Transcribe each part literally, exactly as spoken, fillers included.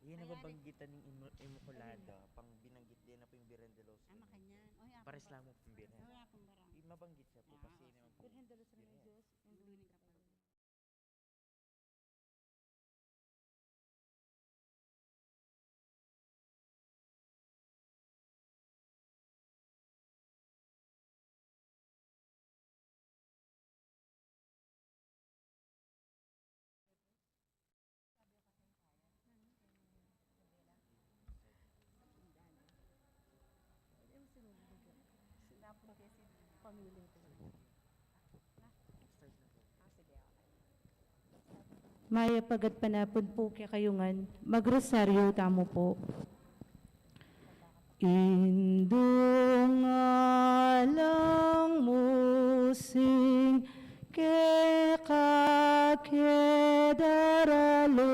Ina, babanggitan ning Im-, Immaculada, pang binanggit din na pu ing Birhen de los Remedios. Pares lamang pung Birhen. Mabanggit siya pu, kasi naman pu Birhen de los Remedios, yung duling kapal. Mayap a gatpanapun pu kekayu ngan, magrosaryu tamu pu. Indung alang mu sing keka ke daralung,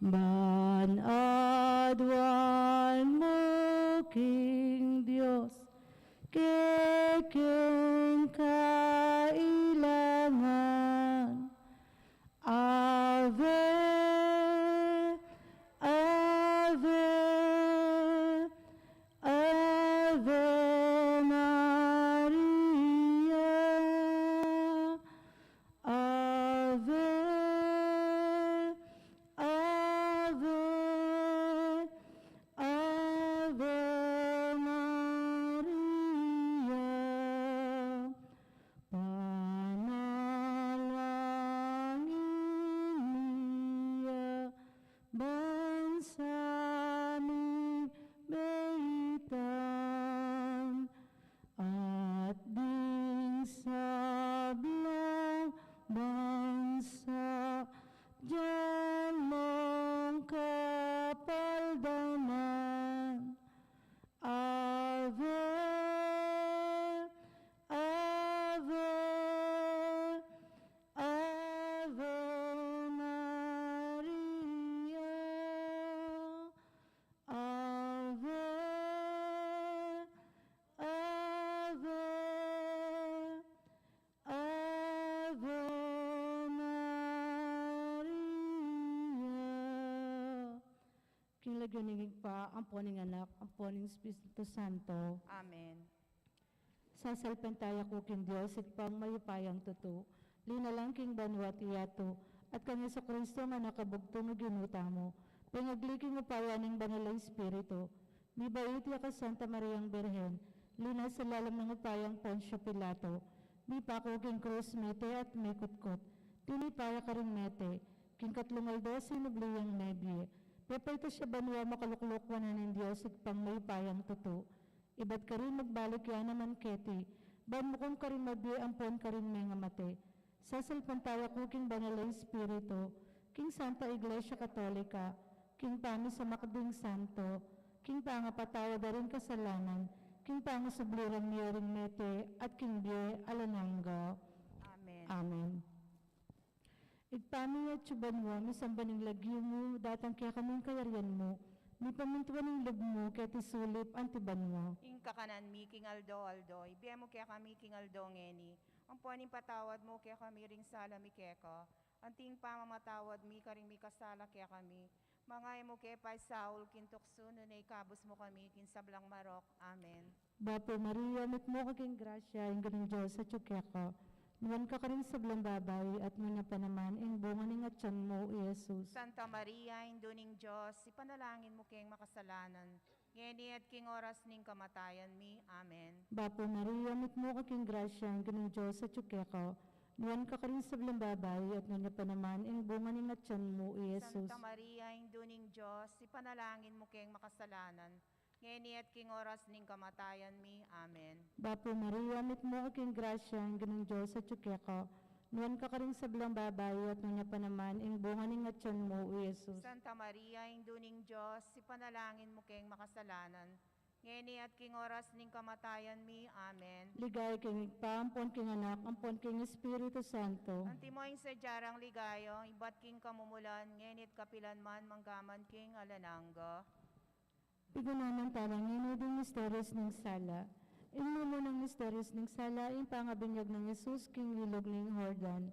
ban aduan mu king Dios kekeng kailangan. Ave, Ave, Ave Maria. Ave, Ave, Ave Maria. Panalangin mi ya ban sa ming beitan at ding sablang bansa, dian mung kapaldanan. Ave, Ave, Ave Maria. Ave, Ave, Ave Maria. King lagyu ning Ibpa, ampo ning Anak, ampo ning Espiritu Santo. Amen. Sasalpantaya ku king Dios, Ibpang mayupayang tutu, linalang king banua at yatu, at kang Jesucristo a Anak a bugtung a Ginu tamu, pengagli king upaya ning Banal a Espiritu, mibait ya kang Santa Mariang Birhen, linasa lalam ning upayang Poncio Pilato, mipaku king krus, mete at mikutkut, tinipa ya karing mete, king katlung aldo sinubli yang mebie, pepaitas ya banua, makalukluk wanan ning Dios Ibpang mayupayang tutu. Ibat karin magbalik ya naman keti, ban mukum karing mabie ampon karing mengamate. Sasalpantaya ku king Banal a Espiritu, king Santa Iglesia Katolika, king pamisamak ding santo, king pangapatawad da ring kasalanan, king pangasubli rang mie ring mete, at king bie alang angga. Amen. Amen. Ibpa mi atsu banua, misamban ing lagyu mu, datang kekami ing kayarian mu, mipamintuan ing lub mu keti sulip anti banua. Ing kakanan mi king aldo-aldo ibie mu kekami king aldo ngeni, ampon ing patawad mu kekami ring sala mi keka, anti ing pamamatawad mi karing mikasala kekami, manga e mu ke paisaul king tuksu, nune ikabus mu kami king sablang marok. Amen. Bapu Maria, mitmu ka king grasya, ing Ginung Dios atyu keka. Nuan ka karing sablang babai, at nuan ya pa naman ing bunga ning atyan mu, i Jesus. Santa Maria, Indu ning Dios, ipanalangin mu keng makasalanan, ngeni at king oras ning kamatayan mi. Amen. Bapu Maria, mitmu ka king grasya, ing Ginung Dios atyu keka. Nuan ka karing sablang babai, at nuan ya pa naman ing bunga ning atyan mu, i Jesus. Santa Maria, Indu ning Dios, ipanalangin mu keng makasalanan, ngeni at king oras ning kamatayan mi. Amen. Bapu Maria, mitmu ka king grasya, ing Ginung Dios atyu keka. Nuan ka karing sablang babai, at nuan ya pa naman ing bunga ning atyan mu, i Jesus. Santa Maria, Indu ning Dios, ipanalangin mu keng makasalanan, ngeni at king oras ning kamatayan mi. Amen. Ligaya king Ibpa, ampon king Anak, ampon king Espiritu Santo. Antimo ing sadya rang ligaya, ibat king kamumulan, ngeni at kapilan man, manggaman king alang angga. Piganaman tala ngeni ding misterios ning sala. Ing mumunang misterios ning sala, ing pangabinyag nang Jesus king ilug ning Jordan.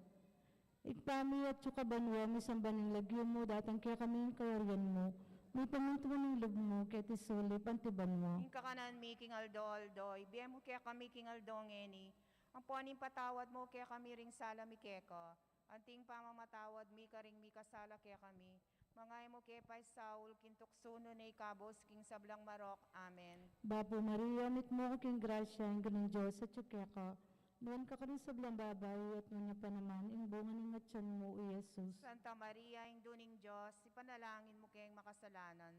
Ibpa mi, atsu ka banua, misamban ing lagyu mu, datang kekami ing kayarian mu, mipamintuan ing lub mu, keti sulip anti banua. Ing kakanan mi king aldo-aldo, ibie mu kekami king aldo ngeni, ampon ipatawad mu kekami ring sala mi keka, anti ing pamamatawad mi karing mikasala kekami, manga e mu ke paisaul king tuksu, nune ikabus king sablang marok. Amen. Bapu Maria, mitmu ka king grasya, ing Ginung Dios atsu keka, nuan ka karing sablang babai, at nuan ya pa naman ing bunga ning atyan mu, i Jesus. Santa Maria, Indu ning Dios, ipanalangin mu keng makasalanan,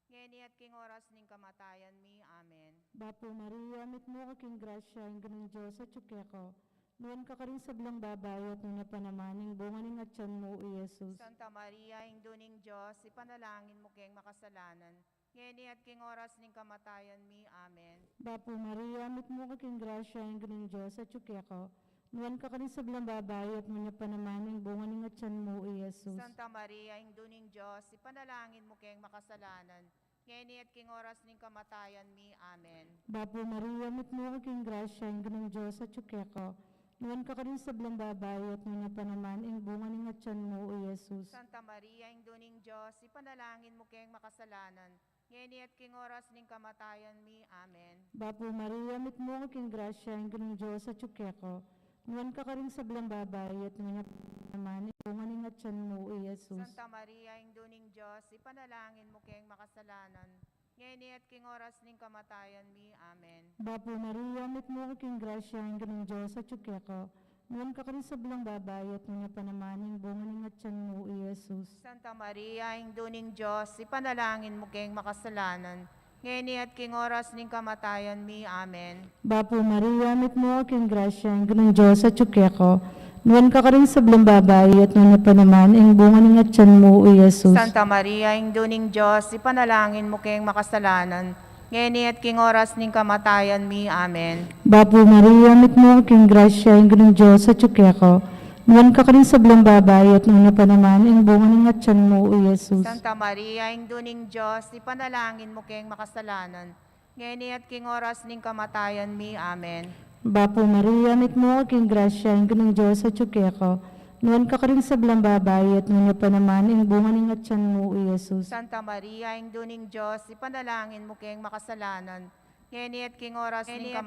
ngeni at king oras ning kamatayan mi. Amen. Bapu Maria, mitmu ka king grasya, ing Ginung Dios atsu keka, nuan ka karing sablang babai, at nuan ya pa naman ing bunga ning atyan mu, i Jesus. Santa Maria, Indu ning Dios, ipanalangin mu keng makasalanan, ngeni at king oras ning kamatayan mi. Amen. Bapu Maria, mitmu ka king grasya, ing Ginung Dios atsu keka, nuan ka karing sablang babai, at nuan ya pa naman ing bunga ning atyan mu, i Jesus. Santa Maria, Indu ning Dios, ipanalangin mu keng makasalanan, ngeni at king oras ning kamatayan mi. Amen. Bapu Maria, mitmu ka king grasya, ing Ginung Dios atsu keka, nuan ka karing sablang babai, at nuan ya pa naman ing bunga ning atyan mu, i Jesus. Santa Maria, Indu ning Dios, ipanalangin mu keng makasalanan, ngeni at king oras ning kamatayan mi. Amen. Bapu Maria, mitmu ka king grasya, ing Ginung Dios atsu keka, nuan ka karing sablang babai, at nuan ya pa naman ing bunga ning atyan mu, i Jesus. Santa Maria, Indu ning Dios, ipanalangin mu keng makasalanan, ngeni at king oras ning kamatayan mi. Amen. Bapu Maria, mitmu ka king grasya, ing Ginung Dios atsu keka, nuan ka karing sablang babai, at nuan ya pa naman ing bunga ning atyan mu, i Jesus. Santa Maria, Indu ning Dios, ipanalangin mu keng makasalanan, ngeni at king oras ning kamatayan mi. Amen. Bapu Maria, mitmu ka king grasya, ing Ginung Dios atsu keka, nuan ka karing sablang babai, at nuan ya pa naman ing bunga ning atyan mu, i Jesus. Santa Maria, Indu ning Dios, ipanalangin mu keng makasalanan, ngeni at king oras ning kamatayan mi. Amen. Bapu Maria, mitmu ka king grasya, ing Ginung Dios atsu keka, nuan ka karing sablang babai, at nuan ya pa naman ing bunga ning atyan mu, i Jesus. Santa Maria, Indu ning Dios, ipanalangin mu keng makasalanan, ngeni at king oras ning kamatayan mi. Amen. Bapu Maria, mitmu ka king grasya, ing Ginung Dios atsu keka, nuan ka karing sablang babai, at nuan ya pa naman ing bunga ning atyan mu, i Jesus. Santa Maria, Indu ning Dios, ipanalangin mu keng makasalanan, ngeni at king oras ning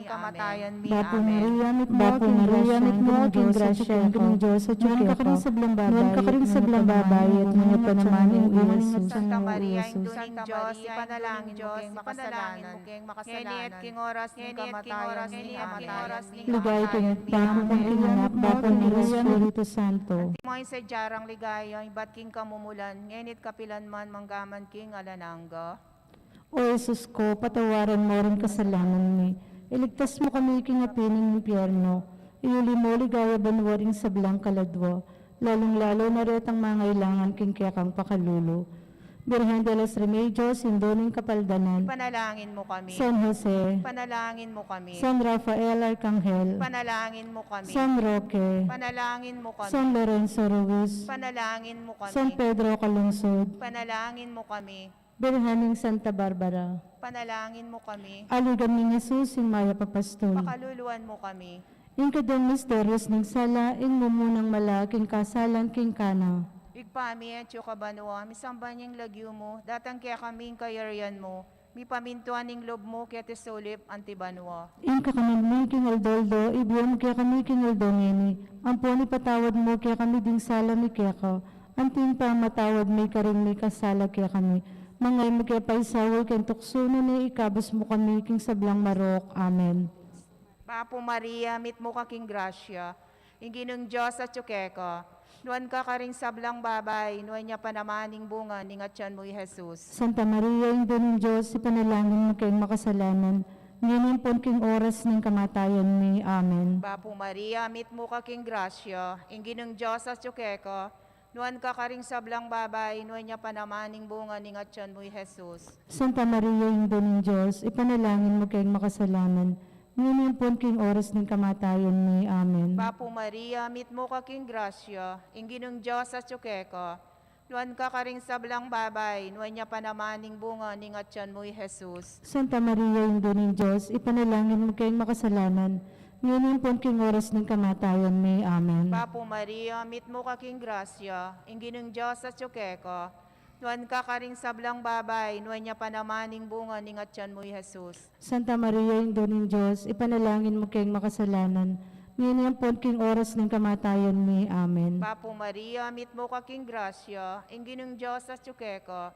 kamatayan mi. Amen. Bapu Maria, mitmu ka king grasya, ing Ginung Dios atsu keka, nuan ka karing sablang babai, at nuan ya pa naman ing bunga ning atyan mu, i Jesus. Santa Maria, Indu ning Dios, ipanalangin mu keng makasalanan, ngeni at king oras ning kamatayan mi. Amen. Ligaya king Ibpa, ampon king Anak, ampon king Espiritu Santo. Antimo ing sadya rang ligaya, ibat king kamumulan, ngeni at kapilan man, manggaman king alang angga. O Jesus ko, patawaran mo ring kasalanan mi, iligtas mu kami king api ning impyerno, iuli mu king ligaya banua ring sablang kaladua, lalung-lalu na retang mangailangan king kekang pakalulu. Birhen de los Remedios, Indu ning Kapaldanan, ipanalangin mu kami. San Jose, ipanalangin mu kami. San Rafael Arkanghel, ipanalangin mu kami. San Roque, ipanalangin mu kami. San Lorenzo Ruiz, ipanalangin mu kami. San Pedro Calungsod, ipanalangin mu kami. Birhen ning Santa Barbara, ipanalangin mu kami. Aligan ning Jesus, ing mayap a pastul, pakaluluan mu kami. Ing kadung misterios ning sala, ing mumunang mala king kasalan king Cana. Ibpa mi, atsu ka banua, misamban ya ing lagyu mu, datang kekami ing kayarian mu, mipamintuan ing lub mu keti sulip anti banua. Ing kakanan mi king aldo-aldo, ibie mu kekami king aldo ngeni, ampon ipatawad mu kekami ding sala mi keka, anti ing pamamatawad mi karing mikasala kekami. Manga e mu ke paisaul king tuksu, nune ikabus mu kami king sablang marok. Amen. Bapu Maria, mitmu ka king grasya, ing Ginung Dios atsu keka, nuan ka karing sablang babai, nuan ya pa naman ing bunga ning atyan mu, i Jesus. Santa Maria, Indu ning Dios, ipanalangin mu keng makasalanan, ngeni ampon king oras ning kamatayan mi. Amen. Bapu Maria, mitmu ka king grasya, ing Ginung Dios atsu keka, nuan ka karing sablang babai, nuan ya pa naman ing bunga ning atyan mu, i Jesus. Santa Maria, Indu ning Dios, ipanalangin mu keng makasalanan, ngeni ampon king oras ning kamatayan mi. Amen. Bapu Maria, mitmu ka king grasya, ing Ginung Dios atsu keka, nuan ka karing sablang babai, nuan ya pa naman ing bunga ning atyan mu, i Jesus. Santa Maria, Indu ning Dios, ipanalangin mu keng makasalanan, Ngeni ampon king oras ning kamatayan mi. Amen. Bapu Maria, mitmu ka king grasya, ing Ginung Dios atyu keka. Nuan ka karing sablang babai, nuan ya pa naman ing bunga ning atyan mu, i Jesus. Santa Maria, Indu ning Dios, ipanalangin mu keng makasalanan, ngeni ampon king oras ning kamatayan mi. Amen. Bapu Maria, mitmu ka king grasya, ing Ginung Dios atyu keka.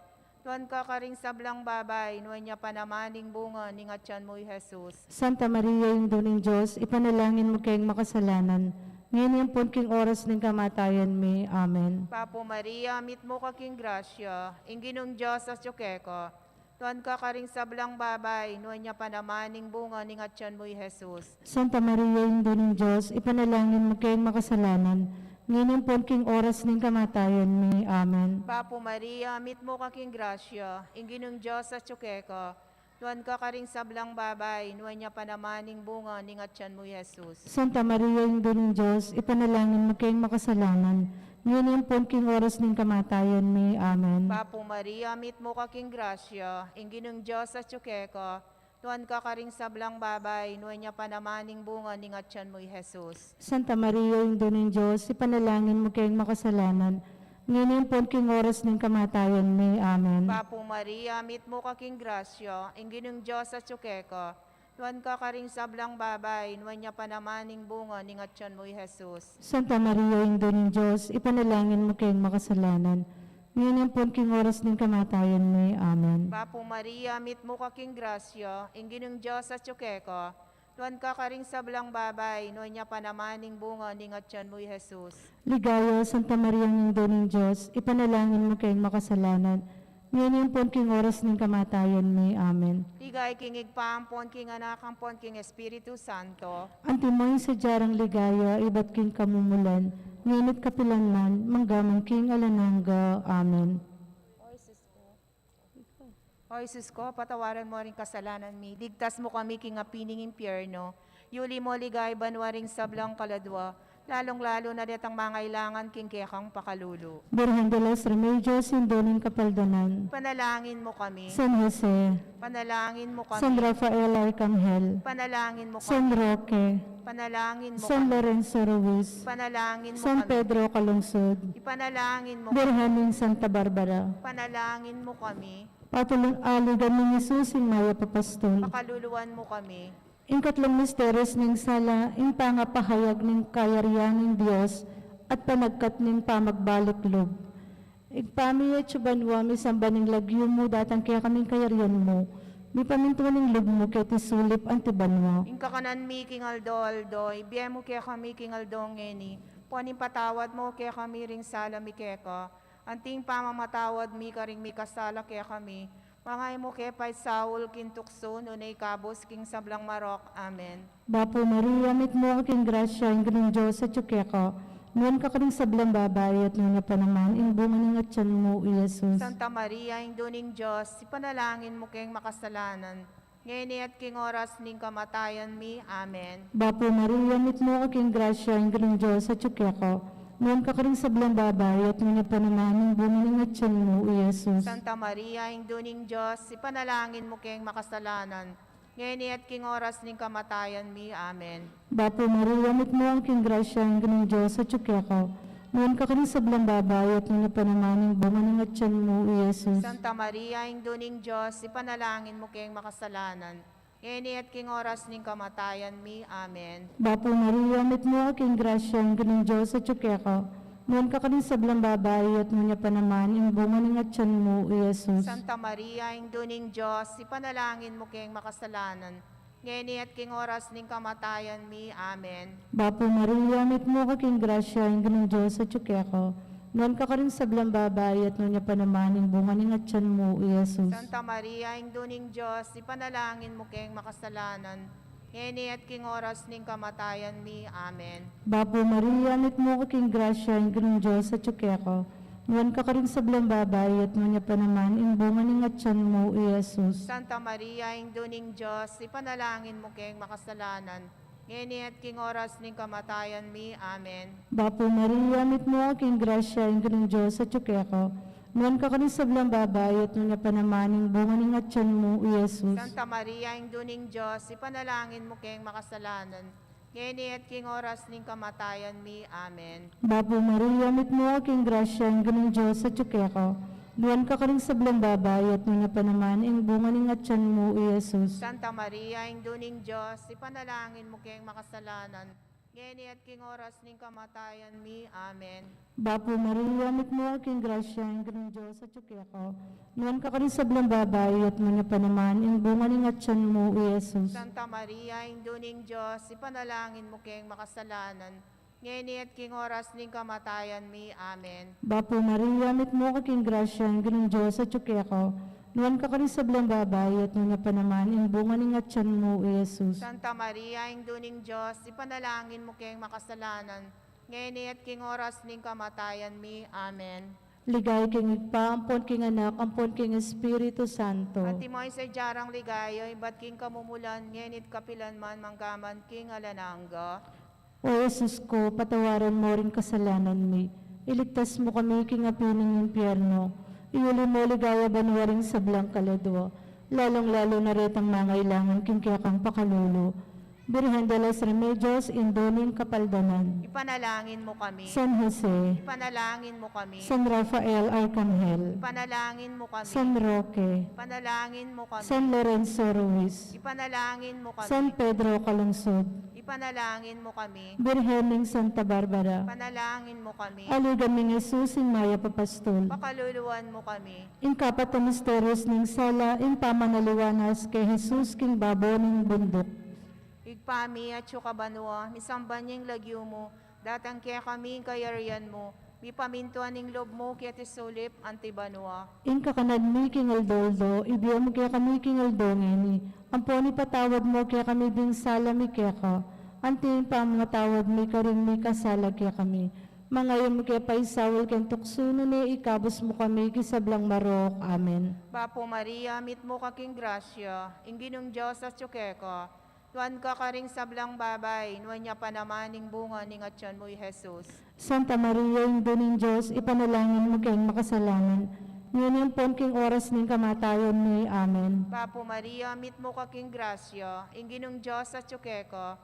Nuan ka karing sablang babai, nuan ya pa naman ing bunga ning atyan mu, i Jesus. Santa Maria, Indu ning Dios, ipanalangin mu keng makasalanan, ngeni ampon king oras ning kamatayan mi. Amen. Bapu Maria, mitmu ka king grasya, ing Ginung Dios atyu keka. Nuan ka karing sablang babai, nuan ya pa naman ing bunga ning atyan mu, i Jesus. Santa Maria, Indu ning Dios, ipanalangin mu keng makasalanan, ngeni ampon king oras ning kamatayan mi. Amen. Bapu Maria, mitmu ka king grasya, ing Ginung Dios atyu keka. Nuan ka karing sablang babai, nuan ya pa naman ing bunga ning atyan mu, i Jesus. Santa Maria, Indu ning Dios, ipanalangin mu keng makasalanan, ngeni ampon king oras ning kamatayan mi. Amen. Bapu Maria, mitmu ka king grasya, ing Ginung Dios atyu keka. Nuan ka karing sablang babai, nuan ya pa naman ing bunga ning atyan mu, i Jesus. Santa Maria, Indu ning Dios, ipanalangin mu keng makasalanan, ngeni ampon king oras ning kamatayan mi. Amen. Bapu Maria, mitmu ka king grasya, ing Ginung Dios atyu keka. Nuan ka karing sablang babai, nuan ya pa naman ing bunga ning atyan mu, i Jesus. Santa Maria, Indu ning Dios, ipanalangin mu keng makasalanan, ngeni ampon king oras ning kamatayan mi. Amen. Bapu Maria, mitmu ka king grasya, ing Ginung Dios atyu keka. Nuan ka karing sablang babai, nuan ya pa naman ing bunga ning atyan mu, i Jesus. Ligaya, Santa Maria, Indu ning Dios, ipanalangin mu keng makasalanan, ngeni ampon king oras ning kamatayan mi. Amen. Ligaya king Ibpa, ampon king Anak, ampon king Espiritu Santo. Antimo ing sadya rang ligaya ibat king kamumulan, ngeni't kapilan man, mangga man king alang angga. Amen. O Jesus ko, patawaran mu ring kasalanan mi, ligtas mu kami king api ning impyerno, yuli mu king banua ring sablang kaladua, lalung-lalu na detang mangailangan king kekang pakalulu. Birhen de los Remedios, Indu ning Kapaldanan. Panalangin mu kami. San Jose. Panalangin mu kami. San Rafael Arkanghel. Panalangin mu kami. San Roque. Panalangin mu kami. San Lorenzo Ruiz. Panalangin mu kami. San Pedro Calungsod. Ipanalangin mu kami. Birhen ning Santa Barbara. Panalangin mu kami. Patulun-, aligan ning Jesus, ing mayap a pastul. Pakaluluan mu kami. Ing katlung misterios ning sala, ing pangapahayag ning kayarian ning Dios at panagkat ning pamagbalik lub. Ibpa mi, atsu ka banua, misamban ing lagyu mu, datang kekami ing kayarian mu, mipamintuan ing lub mu keti sulip anti banua. Ing kakanan mi king aldo-aldo, ibie mu kekami king aldo ngeni, ampon ipatawad mu kekami ring sala mi keka, anti ing pamamatawad mi karing mikasala kekami, manga e mu ke paisaul king tuksu, nune ikabus king sablang marok. Amen. Bapu Maria, mitmu ka king grasya, ing Ginung Dios atyu keka. Nuan ka karing sablang babai, at nuan ya pa naman ing bunga ning atyan mu, i Jesus. Santa Maria, Indu ning Dios, ipanalangin mu keng makasalanan, ngeni at king oras ning kamatayan mi. Amen. Bapu Maria, mitmu ka king grasya, ing Ginung Dios atyu keka. Nuan ka karing sablang babai, at nuan ya pa naman ing bunga ning atyan mu, i Jesus. Santa Maria, Indu ning Dios, ipanalangin mu keng makasalanan, ngeni at king oras ning kamatayan mi. Amen. Bapu Maria, mitmu ka king grasya, ing Ginung Dios atyu keka. Nuan ka karing sablang babai, at nuan ya pa naman ing bunga ning atyan mu, i Jesus. Santa Maria, Indu ning Dios, ipanalangin mu keng makasalanan, ngeni at king oras ning kamatayan mi. Amen. Bapu Maria, mitmu ka king grasya, ing Ginung Dios atyu keka. Nuan ka karing sablang babai, at nuan ya pa naman ing bunga ning atyan mu, i Jesus. Santa Maria, Indu ning Dios, ipanalangin mu keng makasalanan, ngeni at king oras ning kamatayan mi. Amen. Bapu Maria, mitmu ka king grasya, ing Ginung Dios atyu keka. Nuan ka karing sablang babai, at nuan ya pa naman ing bunga ning atyan mu, i Jesus. Santa Maria, Indu ning Dios, ipanalangin mu keng makasalanan, ngeni at king oras ning kamatayan mi. Amen. Bapu Maria, mitmu ka king grasya, ing Ginung Dios atyu keka. Nuan ka karing sablang babai, at nuan ya pa naman ing bunga ning atyan mu, i Jesus. Santa Maria, Indu ning Dios, ipanalangin mu keng makasalanan, ngeni at king oras ning kamatayan mi. Amen. Bapu Maria, mitmu ka king grasya, ing Ginung Dios atyu keka. Nuan ka karing sablang babai, at nuan ya pa naman ing bunga ning atyan mu, i Jesus. Santa Maria, Indu ning Dios, ipanalangin mu keng makasalanan, ngeni at king oras ning kamatayan mi. Amen. Bapu Maria, mitmu ka king grasya, ing Ginung Dios atyu keka. Nuan ka karing sablang babai, at nuan ya pa naman ing bunga ning atyan mu, i Jesus. Santa Maria, Indu ning Dios, ipanalangin mu keng makasalanan, ngeni at king oras ning kamatayan mi. Amen. Bapu Maria, mitmu ka king grasya, ing Ginung Dios atyu keka. Nuan ka karing sablang babai, at nuan ya pa naman ing bunga ning atyan mu, i Jesus. Santa Maria, Indu ning Dios, ipanalangin mu keng makasalanan, ngeni at king oras ning kamatayan mi. Amen. Bapu Maria, mitmu ka king grasya, ing Ginung Dios atyu keka. Nuan ka karing sablang babai, at nuan ya pa naman ing bunga ning atyan mu, i Jesus. Santa Maria, Indu ning Dios, ipanalangin mu keng makasalanan, ngeni at king oras ning kamatayan mi. Amen. Ligaya king Ibpa, ampon king Anak, ampon king Espiritu Santo. Antimo ing sadya rang ligaya, ibat king kamumulan, ngeni at kapilan man, mangga man king alang angga. O Jesus ko, patawaran mu ring kasalanan mi, iligtas mu kami king api ning impyerno, iuli mu king ligaya banua ring sablang kaladua, lalung-lalu na retang mangailangan king kekang pakalulu. Birhen de los Remedios, Indu ning Kapaldanan. Ipanalangin mu kami. San Jose. Ipanalangin mu kami. San Rafael Arcangel. Ipanalangin mu kami. San Roque. Ipanalangin mu kami. San Lorenzo Ruiz. Ipanalangin mu kami. San Pedro Calungsod. Ipanalangin mu kami. Birhen ning Santa Barbara. Ipanalangin mu kami. Aligan ming Jesus, ing mayap a pastul. Pakaluluan mu kami. Ing kapat a misterios ning sala, ing pamanaliwanas kang Jesus king babo ning bunduk. Ibpa mi, atsu ka banua, misamban ya ing lagyu mu, datang kekami ing kayarian mu, mipamintuan ing lub mu keti sulip anti banua. Ing kakanan mi king aldo-aldo, ibie mu kekami king aldo ngeni, ampon ipatawad mu kekami ding sala mi keka, anti ing pamamatawad mi karing mikasala kekami. Manga e mu ke paisaul king tuksu, nune ikabus mu kami king sablang marok. Amen. Bapu Maria, mitmu ka king grasya, ing Ginung Dios atsu keka. Nuan ka karing sablang babai, nuan ya pa naman ing bunga ning atyan mu, i Jesus. Santa Maria, Indu ning Dios, ipanalangin mu keng makasalanan, ngeni ampon king oras ning kamatayan mi. Amen. Bapu Maria, mitmu ka king grasya, ing Ginung Dios atsu keka.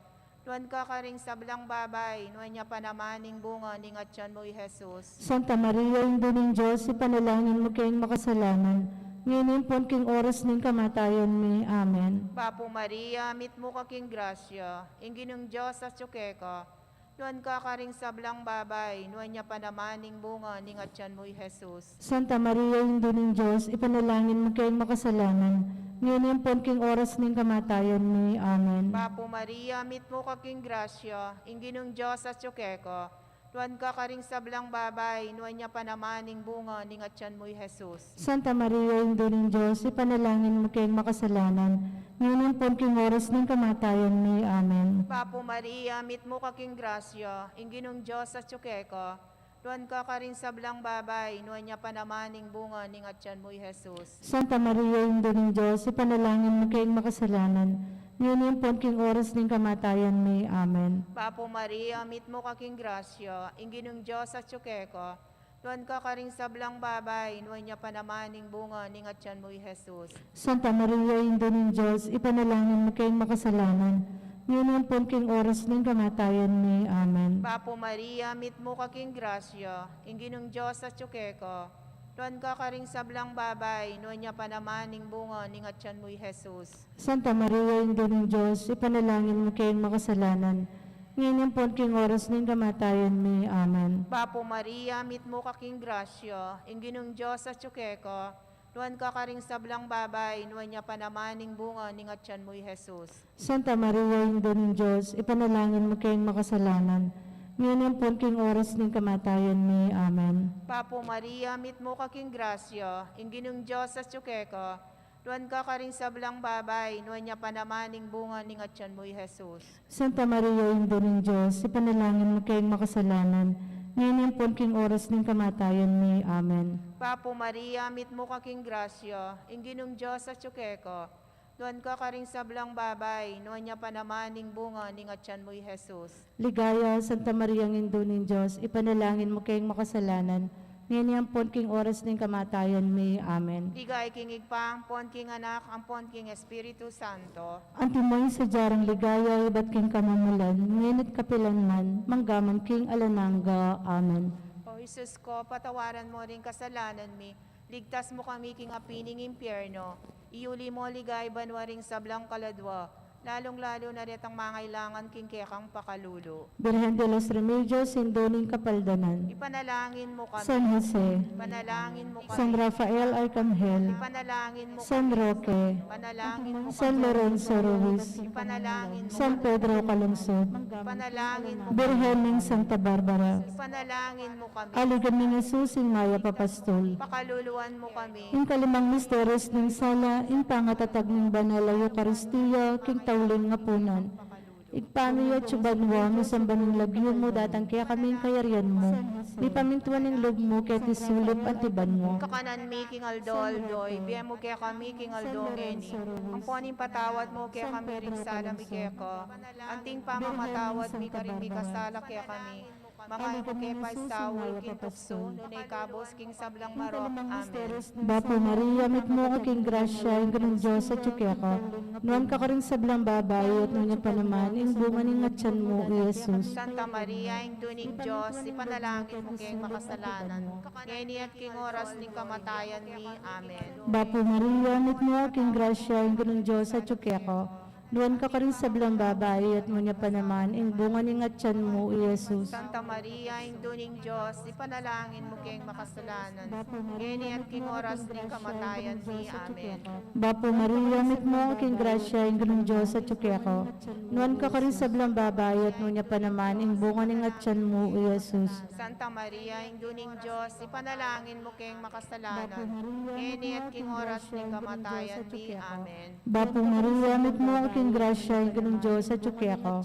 Nuan ka karing sablang babai, nuan ya pa naman ing bunga ning atyan mu, i Jesus. Santa Maria, Indu ning Dios, ipanalangin mu keng makasalanan, ngeni ampon king oras ning kamatayan mi. Amen. Bapu Maria, mitmu ka king grasya, ing Ginung Dios atsu keka. Nuan ka karing sablang babai, nuan ya pa naman ing bunga ning atyan mu, i Jesus. Santa Maria, Indu ning Dios, ipanalangin mu keng makasalanan, ngeni ampon king oras ning kamatayan mi. Amen. Bapu Maria, mitmu ka king grasya, ing Ginung Dios atsu keka. Nuan ka karing sablang babai, nuan ya pa naman ing bunga ning atyan mu, i Jesus. Santa Maria, Indu ning Dios, ipanalangin mu keng makasalanan, ngeni ampon king oras ning kamatayan mi. Amen. Bapu Maria, mitmu ka king grasya, ing Ginung Dios atsu keka. Nuan ka karing sablang babai, nuan ya pa naman ing bunga ning atyan mu, i Jesus. Santa Maria, Indu ning Dios, ipanalangin mu keng makasalanan, ngeni ampon king oras ning kamatayan mi. Amen. Bapu Maria, mitmu ka king grasya, ing Ginung Dios atsu keka. Nuan ka karing sablang babai, nuan ya pa naman ing bunga ning atyan mu, i Jesus. Santa Maria, Indu ning Dios, ipanalangin mu keng makasalanan, ngeni ampon king oras ning kamatayan mi. Amen. Bapu Maria, mitmu ka king grasya, ing Ginung Dios atsu keka. Nuan ka karing sablang babai, nuan ya pa naman ing bunga ning atyan mu, i Jesus. Santa Maria, Indu ning Dios, ipanalangin mu keng makasalanan, ngeni ampon king oras ning kamatayan mi. Amen. Bapu Maria, mitmu ka king grasya, ing Ginung Dios atsu keka. Nuan ka karing sablang babai, nuan ya pa naman ing bunga ning atyan mu, i Jesus. Santa Maria, Indu ning Dios, ipanalangin mu keng makasalanan, ngeni ampon king oras ning kamatayan mi. Amen. Bapu Maria, mitmu ka king grasya, ing Ginung Dios atsu keka. Nuan ka karing sablang babai, nuan ya pa naman ing bunga ning atyan mu, i Jesus. Santa Maria, Indu ning Dios, ipanalangin mu keng makasalanan, ngeni ampon king oras ning kamatayan mi. Amen. Bapu Maria, mitmu ka king grasya, ing Ginung Dios atsu keka. Nuan ka karing sablang babai, nuan ya pa naman ing bunga ning atyan mu, i Jesus. Ligaya, Santa Maria, Indu ning Dios, ipanalangin mu keng makasalanan, ngeni ampon king oras ning kamatayan mi. Amen. Ligaya king Ibpa, ampon king Anak, ampon king Espiritu Santo. Antimo ing sadya rang ligaya ibat king kamumulan, ngeni't kapilan man, manggaman king alang angga. Amen. O Jesus ko, patawaran mo ring kasalanan mi, ligtas mo kami king api ning impyerno, iyuli mo ligaya banua ring sablang kaladua, lalung-lalu na retang mangailangan king kekang pakalulu. Birhen de los Remedios, Indu ning Kapaldanan. Ipanalangin mo kami. San Jose. Ipanalangin mo kami. San Rafael Arcangel. Ipanalangin mo kami. San Roque. Ipanalangin mo kami. San Lorenzo Ruiz. Ipanalangin mo kami. San Pedro Calungsod. Ipanalangin mo kami. Birhen ning Santa Barbara. Ipanalangin mo kami. Aligan ning Jesus ing mayap a pastul. Pakaluluan mo kami. Ing kalimang misteryos ning sala, ing pangatatag ning banal a Eukaristia king tauling apunan. Ibpa mi, atsu ka banua, misamban ing lagyu mu, datang kekami ing kayarian mu, mipamintuan ing lub mu keti sulip anti banua. Kakanan mi king aldo-aldo ibie mu kekami king aldo ngeni. Ampon ipatawad mu kekami ring sala mi keka, anti ing pamamatawad mi karing mikasala kekami. Manga e mu ke paisaul king tuksu, nune ikabus king sablang marok. Amen. Bapu Maria, mitmu ka king grasya, ing Ginung Dios atyu keka. Nuan ka karing sablang babai, at nuan ya pa naman ing bunga ning atyan mu, i Jesus. Santa Maria, Indu ning Dios, ipanalangin mu keng makasalanan, ngeni at king oras ning kamatayan mi. Amen. Bapu Maria, mitmu ka king grasya, ing Ginung Dios atyu keka. Nuan ka karing sablang babai, at nuan ya pa naman ing bunga ning atyan mu, i Jesus. Santa Maria, Indu ning Dios, ipanalangin mu keng makasalanan, ngeni at king oras ning kamatayan mi. Amen. Bapu Maria, mitmu ka king grasya, ing Ginung Dios atyu keka. Nuan ka karing sablang babai, at nuan ya pa naman ing bunga ning atyan mu, i Jesus. Santa Maria, Indu ning Dios, ipanalangin mu keng makasalanan, ngeni at king oras ning kamatayan mi. Amen. Bapu Maria, mitmu ka king grasya, ing Ginung Dios atyu keka.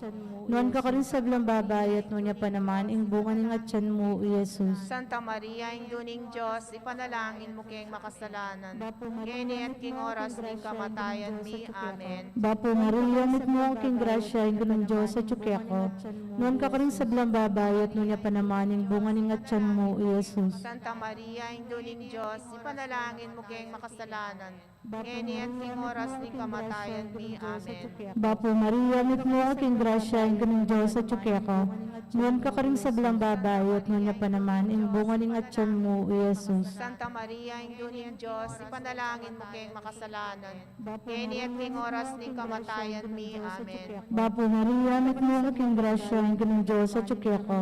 Nuan ka karing sablang babai, at nuan ya pa naman ing bunga ning atyan mu, i Jesus. Santa Maria, Indu ning Dios, ipanalangin mu keng makasalanan, ngeni at king oras ning kamatayan mi. Amen. Bapu Maria, mitmu ka king grasya, ing Ginung Dios atyu keka. Nuan ka karing sablang babai, at nuan ya pa naman ing bunga ning atyan mu, i Jesus. Santa Maria, Indu ning Dios, ipanalangin mu keng makasalanan, ngeni at king oras ning kamatayan mi. Amen. Bapu Maria, mitmu ka king grasya, ing Ginung Dios atyu keka. Nuan ka karing sablang babai, at nuan ya pa naman ing bunga ning atyan mu, i Jesus. Santa Maria, Indu ning Dios, ipanalangin mu keng makasalanan, ngeni at king oras ning kamatayan mi. Amen. Bapu Maria, mitmu ka king grasya, ing Ginung Dios atyu keka.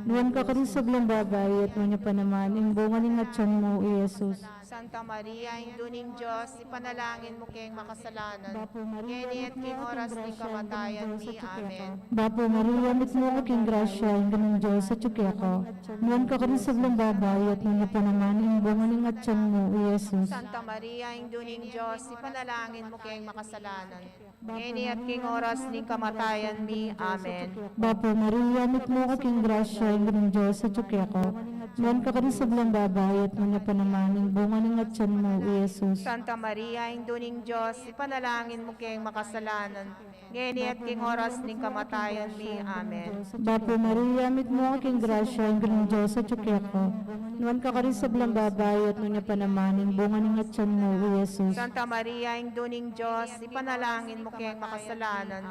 Nuan ka karing sablang babai, at nuan ya pa naman ing bunga ning atyan mu, i Jesus. Santa Maria, Indu ning Dios, ipanalangin mu keng makasalanan, ngeni at king oras ning kamatayan mi. Amen. Bapu Maria, mitmu ka king grasya, ing Ginung Dios atyu keka. Nuan ka karing sablang babai, at nuan ya pa naman ing bunga ning atyan mu, i Jesus. Santa Maria, Indu ning Dios, ipanalangin mu keng makasalanan, ngeni at king oras ning kamatayan mi. Amen. Bapu Maria, mitmu ka king grasya, ing Ginung Dios atyu keka. Nuan ka karing sablang babai, at nuan ya pa naman ing bunga ning atyan mu, i Jesus. Santa Maria, Indu ning Dios, ipanalangin mu keng makasalanan, ngeni at king oras ning kamatayan mi. Amen. Bapu Maria, mitmu ka king grasya, ing Ginung Dios atyu keka. Nuan ka karing sablang babai, at nuan ya pa naman ing bunga ning atyan mu, i Jesus. Santa Maria, Indu ning Dios, ipanalangin mu keng makasalanan,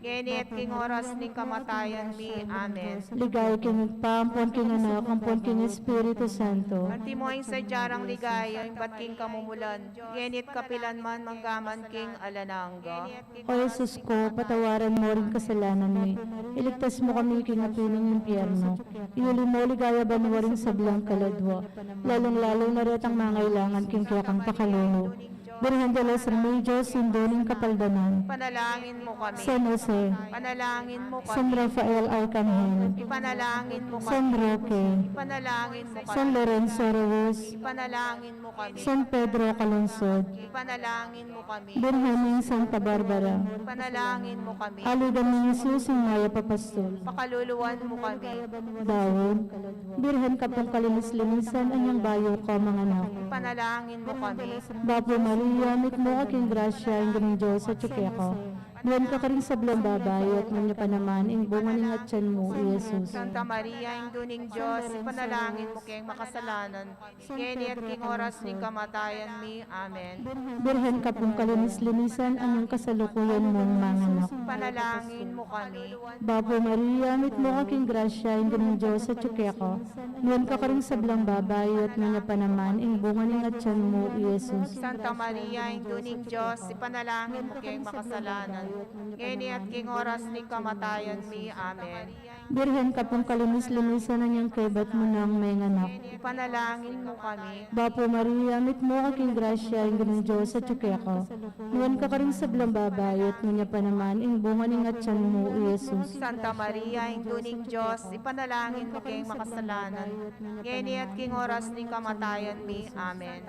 ngeni at king oras ning kamatayan mi. Amen. Ligaya king Ibpa, ampon king Anak, ampon king Espiritu Santo. Antimo ing sadya rang ligaya, ibat king kamumulan, ngeni at kapilan man, manggaman king alang angga. O Jesus ko, patawaran mo ring kasalanan mi, iligtas mo kami king api ning impyerno, iyuli mo ligaya banua ring sablang kaladua, lalung-lalu na retang mangailangan king kekang pakalulu. Birhen de los Remedios, Indu ning Kapaldanan. Ipanalangin mo kami. San Jose. Ipanalangin mo kami. San Rafael Arcangel. Ipanalangin mo kami. San Roque. Ipanalangin mo kami. San Lorenzo Ruiz. Ipanalangin mo kami. San Pedro Calungsod. Ipanalangin mo kami. Birhen ning Santa Barbara. Ipanalangin mo kami. Aligan ning Jesus ing mayap a pastul. Pakaluluan mo kami. Daun. Birhen ka pung kalinis-linisan, anyang bayu ka manganak. Ipanalangin mo kami. Bapu Maria, mitmu ka king grasya, ing Ginung Dios atyu keka. Nuan ka karing sablang babai, at nuan ya pa naman ing bunga ning atian mu, i Jesus. Santa Maria, Indu ning Dios, ipanalangin mu keng makasalanan, ngeni at king oras ning kamatayan mi. Amen. Birhen ka pung kalinis-linisan, anyang kasalukuyan mung manganak. Ipanalangin mu kami. Bapu Maria, mitmu ka king grasya, ing Ginung Dios atyu keka. Nuan ka karing sablang babai, at nuan ya pa naman ing bunga ning atian mu, i Jesus. Santa Maria, Indu ning Dios, ipanalangin mu keng makasalanan, ngeni at king oras ning kamatayan mi. Amen. Birhen ka pung kalinis-linisan, anyang kaybat mu nang menganak. Ipanalangin mu kami. Bapu Maria, mitmu ka king grasya, ing Ginung Dios atyu keka. Nuan ka karing sablang babai, at nuan ya pa naman ing bunga ning atian mu, i Jesus. Santa Maria, Indu ning Dios, ipanalangin mu keng makasalanan, ngeni at king oras ning kamatayan mi. Amen.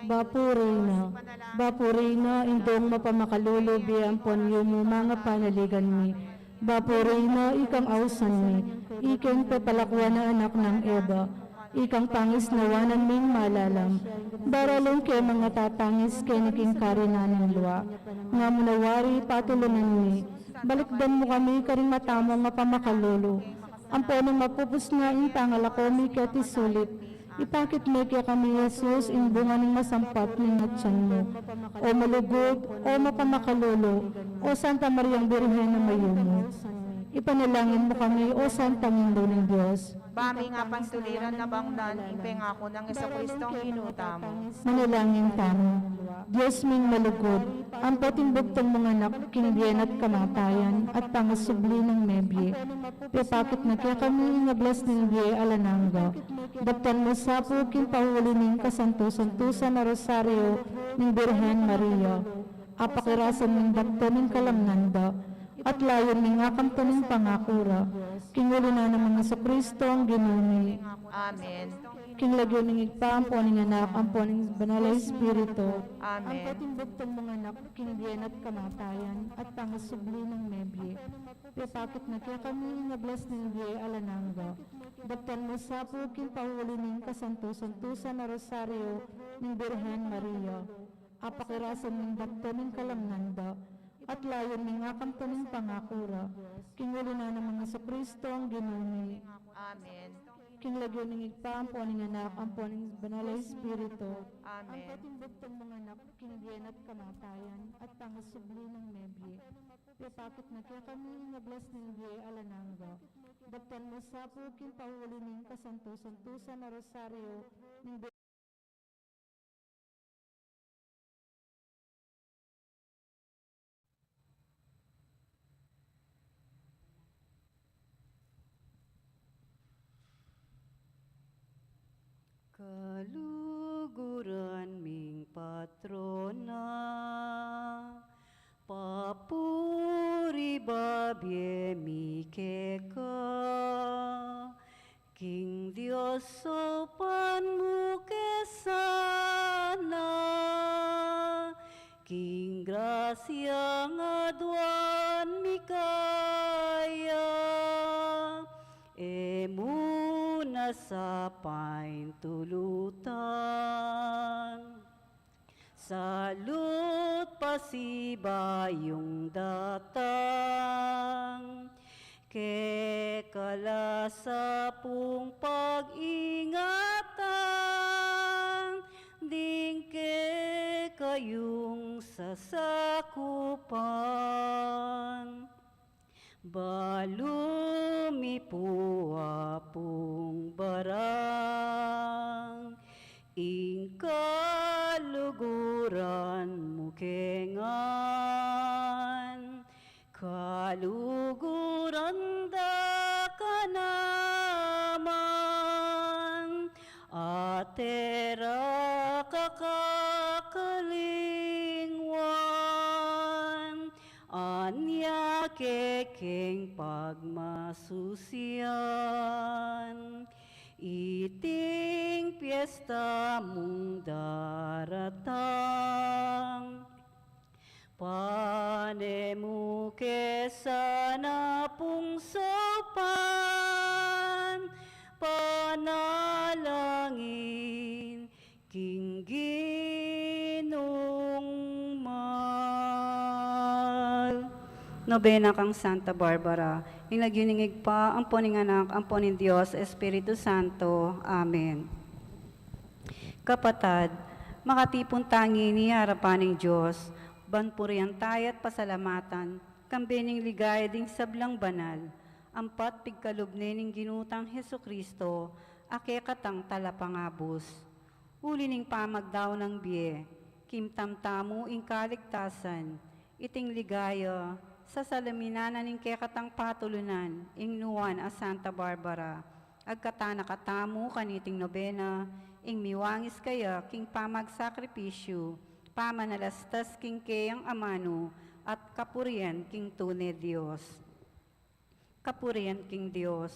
Bapu Reyna, Bapu Reyna, Indung mapamakalulu, bie ampon yumu, manga panaligan mi. Bapu Reyna, ikang ausan mi, ikeng pepalakuan a anak nang Eva, ikang pangisnawanan ming malalam, daralung ke mangatatangis keni king karinan ning lua. Nga mu na wari patulunan mi, balikdan mu kami karing mata mung mapamakalulu, ampo nung mapupus na ing pangalako mi keti sulip, ipakit me kekami, i Jesus, ing bunga ning masampat ning atian mu. O malugud, o mapamakalulu, o Santa Mariang Birhen a mayumu, ipanalangin mu kami, o Santang Indu ning Dios. Ba ming apantuliran a bangnan ing pengaku nang Jesucristong Ginu tamu. Manalangin tamu. Dios ming malugud, ampon ing bugtung mung anak king bie at kamatayan at pangasubli nang mebie, pepakit na kekami ing ablas ning bie alang angga. Daptan mu sa pu king pauli ning kasantu-santusan a Rosario ning Birhen Maria. Apakirasan ming daptan ing kalamnan da, at layun ming akamtan ing pangaku ra. King uli na nang Jesucristong Ginu mi. Amen. King lagyu ning Ibpa, ampo ning Anak, ampo ning Banal a Espiritu. Amen. Ampon ing bugtung mung anak king bie at kamatayan at pangasubli nang mebie, pepakit na kekami ing ablas ning bie alang angga. Daptan mu sa pu king pauli ning kasantu-santusan a Rosario ning Birhen Maria. Apakirasan ming daptan ing kalamnan da, at layun ming akamtan ing pangaku ra. King uli na nang Jesucristong Ginu mi. Amen. King lagyu ning Ibpa, ampo ning Anak, ampo ning Banal a Espiritu. Amen. Ampon ing bugtung mung anak king bie at kamatayan at pangasubli nang mebie, pepakit na kekami ing ablas ning bie alang angga. Daptan mu sa pu king pauli ning kasantu-santusan a Rosario ning Kaluguran ming patrona, papuri babie mi keka. King Dios saupan mu ke sana, king grasyang aduan mi kaya, e mu na sa paintulutan. Salu't pasibayung datang, keka la sa pung pag-ingatan, ding kekayung sasakupan. Balu mi pu Apung Barang, ing kaluguran mu ke ngan, kaluguran da ka naman, at e ra ka kakalingwan. Anya kekeng pagmasusian, iting piesta mung daratang. Pane mu ke sana pung saupan, panalangin, king Ginung Nobena kang Santa Barbara. Ing lagyu ning Ibpa, ampo ning Anak, ampo ning Dios Espiritu Santo. Amen. Kapatad, makatipun ta ngeni arapan ning Dios, ban purian taya at pasalamatan, kambe ning ligaya ding sablang banal, ampat pigkalub ne ning Ginu tang Jesucristo, a kekatang talapangabus. Uli ning pamagdaun nang bie, kimtam tamu ing kaligtasan, iting ligaya, sasalaminanan ning kekatang patulunan, ing nuan a Santa Barbara. Agkatan na katamu kaniting nobena, ing miwangis kaya king pamagsakripisyu, pamanalastas king keyang amanu, at kapurian king tune Dios. Kapurian king Dios.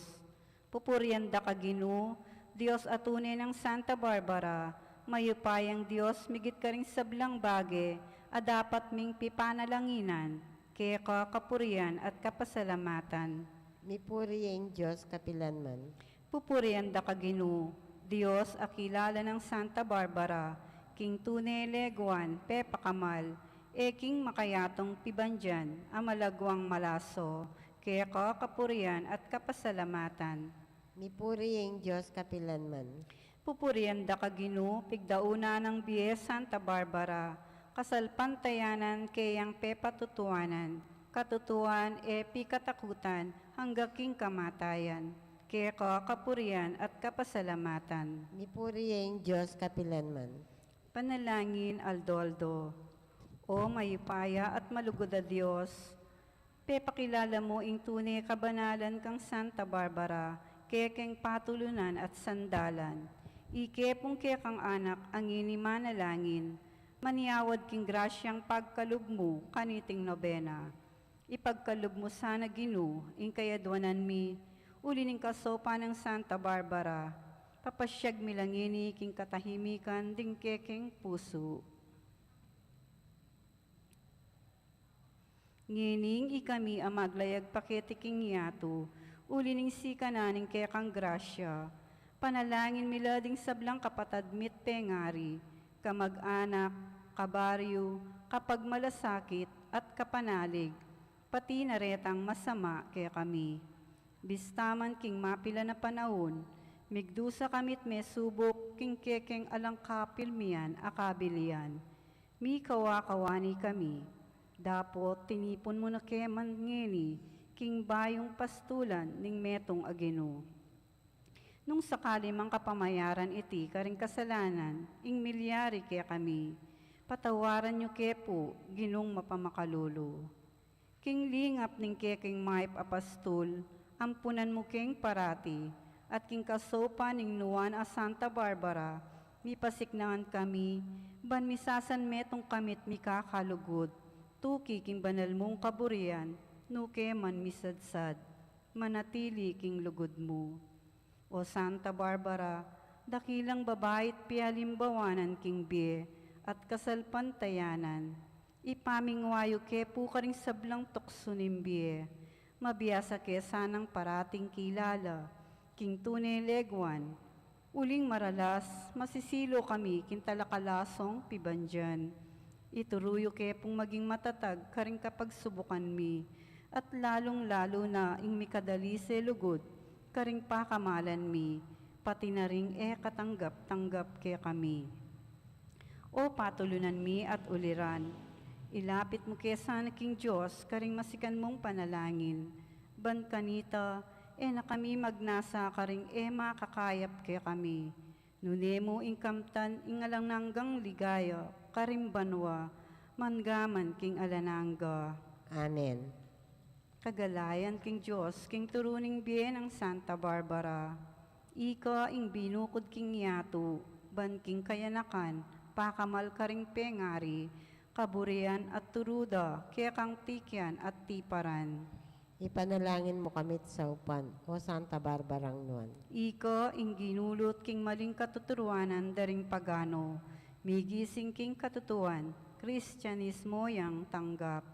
Pupurian da ka Ginu, Dios a tune nang Santa Barbara, mayupayang Dios migit karing sablang bage, a dapat ming pipanalanginan, keka kapurian at kapasalamatan. Mipuri ya ing Dios kapilanman. Pupurian da ka Ginu, Dios a kilala nang Santa Barbara, king tune leguan, pepakamal, e king makayatung pibandian, a malagwang malaso, keka kapurian at kapasalamatan. Mipuri ya ing Dios kapilanman. Pupurian da ka Ginu, pigdaunan nang bie Santa Barbara, kasalpantayanan keyang pepatutuanan, katutuan e pikatakutan angga king kamatayan, keka kapurian at kapasalamatan. Mipuri ya ing Dios kapilanman. Panalangin aldo-aldo. O mayupaya at malugud a Dios, pepakilala mu ing tune kabanalan kang Santa Barbara, kekeng patulunan at sandalan. Ike pung kekang anak a ngeni manalangin, manyawad king grasyang pagkalub mu kaniting nobena. Ipagkalub mu sana Ginu, ing kayadwanan mi, uli ning kasaupan nang Santa Barbara, papasyag mi la ngeni king katahimikan ding kekeng pusu. Ngening ikami a maglayag pa keti king yatu, uli ning sikanan ning kekang grasya, panalangin mi la ding sablang kapatad mi't pengari, kamag-anak, kabaryu, kapagmalasakit, at kapanalig, pati na retang masama kekami. Bista man king mapilan a panaun, migdusa kami't mesubuk king kekeng alang kapilmian a kabilian. Mikawa-kawani kami, dapot tinipun mu na ke man ngeni king bayung pastulan ning metung a Ginu. Nung sakali mang kapamayaran iti karing kasalanan ing milyari kekami, patawaran yu ke pu, Ginung mapamakalulu. King lingap ning kekeng mayap a pastul, ampunan mu keng parati, at king kasaupan ning nuan a Santa Barbara, mipasiknangan kami, ban misasanmetung kami't mikakalugud, tuki king banal mung kaburian, nuke man misadsad, manatili king lugud mu. O Santa Barbara, dakilang babait pialimbawanan king bie at kasalpantayanan, ipamingwa yu ke pu karing sablang tuksu ning bie, mabiasa ke sanang parating kilala king tune leguan, uling maralas masisilu kami king talakalasung pibandian. Ituru yu ke pung maging matatag karing kapagsubukan mi, at lalung-lalu na ing mikadalise lugud karing pakamalan mi, pati na ring e katanggap-tanggap kekami. O patulunan mi at uliran, ilapit mu ke sana king Dios karing masikan mung panalangin, ban kanita, e na kami magnasa karing e makakayap kekami. Nune mu ing kamtan ing alang anggang ligaya karing banua, mangga man king alang angga. Amen. Kagalayan king Dios, king turu ning bie nang Santa Barbara. Ika ing binukud king yatu, ban king kayanakan, pakamal karing pengari, kaburian at turu da, kekang tikian at tiparan. Ipanalangin mu kami't saupan, O Santa Barbarang nuan. Ika ing ginulut king maling katuturuanan da ring pagano, migising king katutuan, Kristianismo yang tanggap.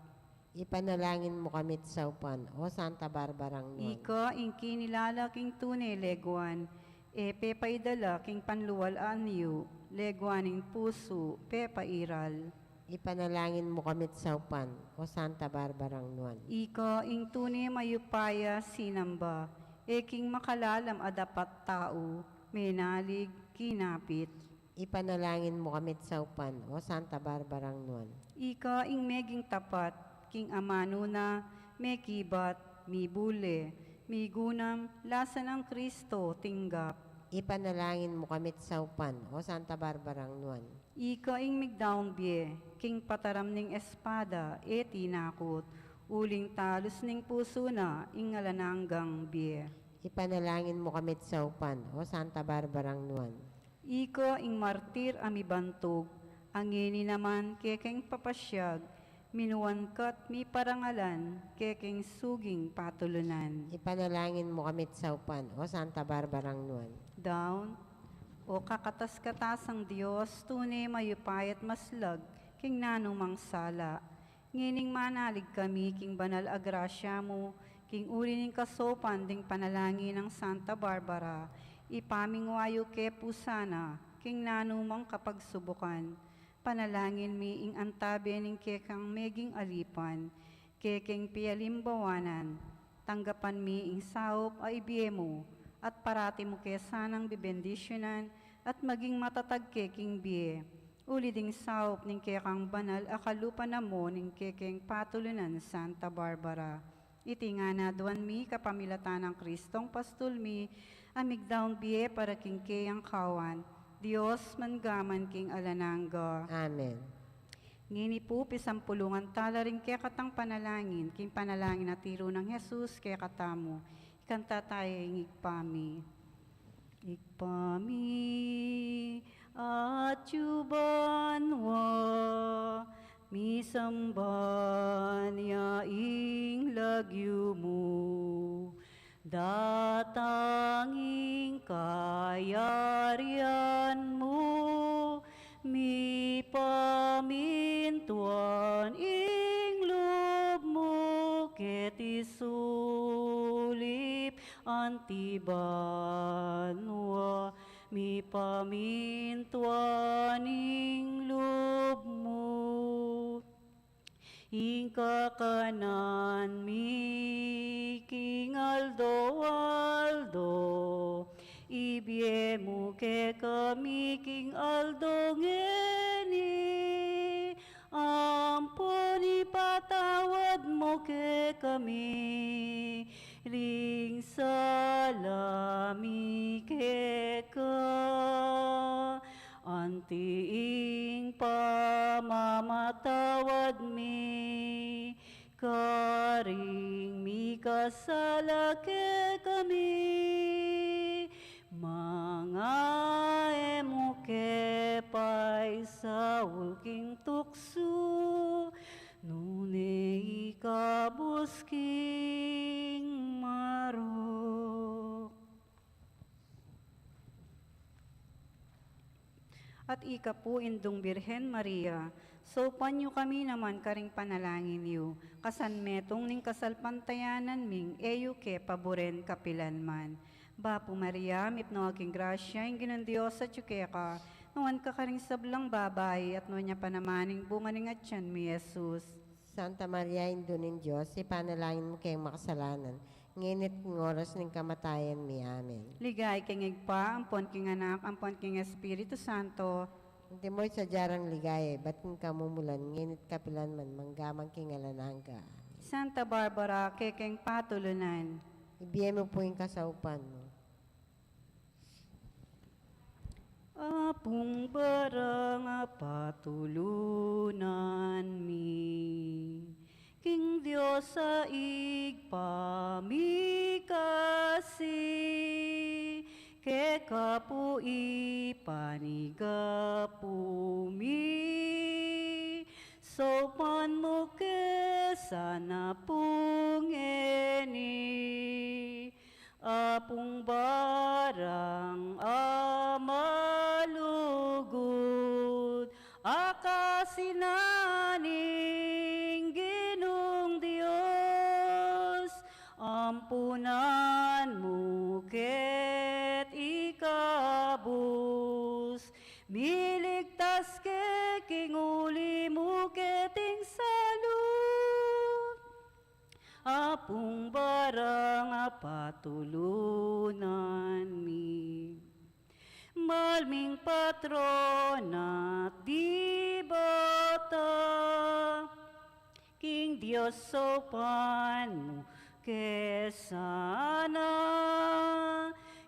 Ipanalangin mu kami't saupan, O Santa Barbarang nuan. Ika ing kinilala king tune leguan, e pepaidala king panlual a anyu, leguan ning pusu, pepairal. Ipanalangin mu kami't saupan, O Santa Barbarang Nuan. Ika ing tune mayupaya sinamba, e king makalalam a dapat tau, menalig, kinapit. Ipanalangin mu kami't saupan, O Santa Barbarang Nuan. Ika ing meging tapat, king amanu na, mekibat, mibule, migunam, lasa nang Kristo, tinggap. Ipanalangin mu kami't saupan, O Santa Barbarang Nuan. Ika ing migdaun bie, king pataram ning espada, e tinakut, uling talus ning pusu na, ing alang anggang bie. Ipanalangin mu kami't saupan, O Santa Barbarang Nuan. Ika ing martir a mibantug, a ngeni naman kekeng papasiag, minuan ka't miparangalan, kekeng suging patulunan. Ipanalangin mu kami't saupan, O Santa Barbarang Nuan. Daun, O kakatas-katasang Dios, tune mayupaya at maslag, king nanumang sala. Ngening manalig kami king banal a grasya mu, king uli ning kasaupan ding panalangin nang Santa Barbara, ipamingwa yu ke pu sana, king nanumang kapagsubukan. Panalangin mi ing antabe ning kekang meging alipan, kekeng pialimbawanan, tanggapan mi ing saup a ibie mu, at parati mu ke sanang bebendisyunan, at maging matatag ke king bie. Uli ding saup ning kekang banal a kalupa na mu ning kekeng patulunan Santa Barbara. Iti ngan aduan mi kapamilatan nang Kristong Pastul mi, a migdaun bie para king keyang kawan, Dios mangga man king alang angga. Amen. Ngeni pu, pisampulungan tala ring kekatang panalangin, king panalangin a tiru nang Jesus kekatamu. Ikanta taya ing Ibpa mi. Ibpa mi, atsu ka banua, misamban ya ing lagyu mu. Datang ing kayarian mu, mipamintuan ing lub mu keti sulip anti banua, mipamintuan ing lub mu. Ing kakanan mi king aldo-aldo, ibie mu kekami king aldo ngeni, ampon ipatawad mu kekami ring sala mi keka, anti ing pamamatawad mi karing mikasala kekami, manga e mu ke paisaul king tuksu, nune ikabus king marok. At ika pu, Indung Birhen Maria, saupan yu kami naman karing panalangin yu, kasan metung ning kasalpantayanan ming e yu ke paburen kapilan man. Bapu Maria, mipnu ka king grasya, ing Ginung Dios atyu keka, nuan ka karing sablang babai, at nuan ya pa naman ing bunga ning atyan mu, i Jesus. Santa Maria, Indu ning Dios, ipanalangin mu keng makasalanan, ngeni at king oras ning kamatayan mi. Amen. Ligaya king Ibpa, ampon king Anak, ampon king Espiritu Santo. Antimo ing sadya rang ligaya, ibat king kamumulan, ngeni at kapilan man, mangga man king alang angga. Santa Barbara, kekeng patulunan. Ibie mu pu ing kasaupan mu. Apung Barang a patulunan mi, king Dios a Ibpa mi kasi, keka pu ipanyawad mi, saupan mu ke sana pu ngeni. Apung Barang a malugud, a kasi na ning Ginung Dios, ampunan mu ke't ikabus, miligtas ke king uli mu salud. Apung barang a patulunan mi, mal ming patron at debota, king Dios saupan mu ke sana,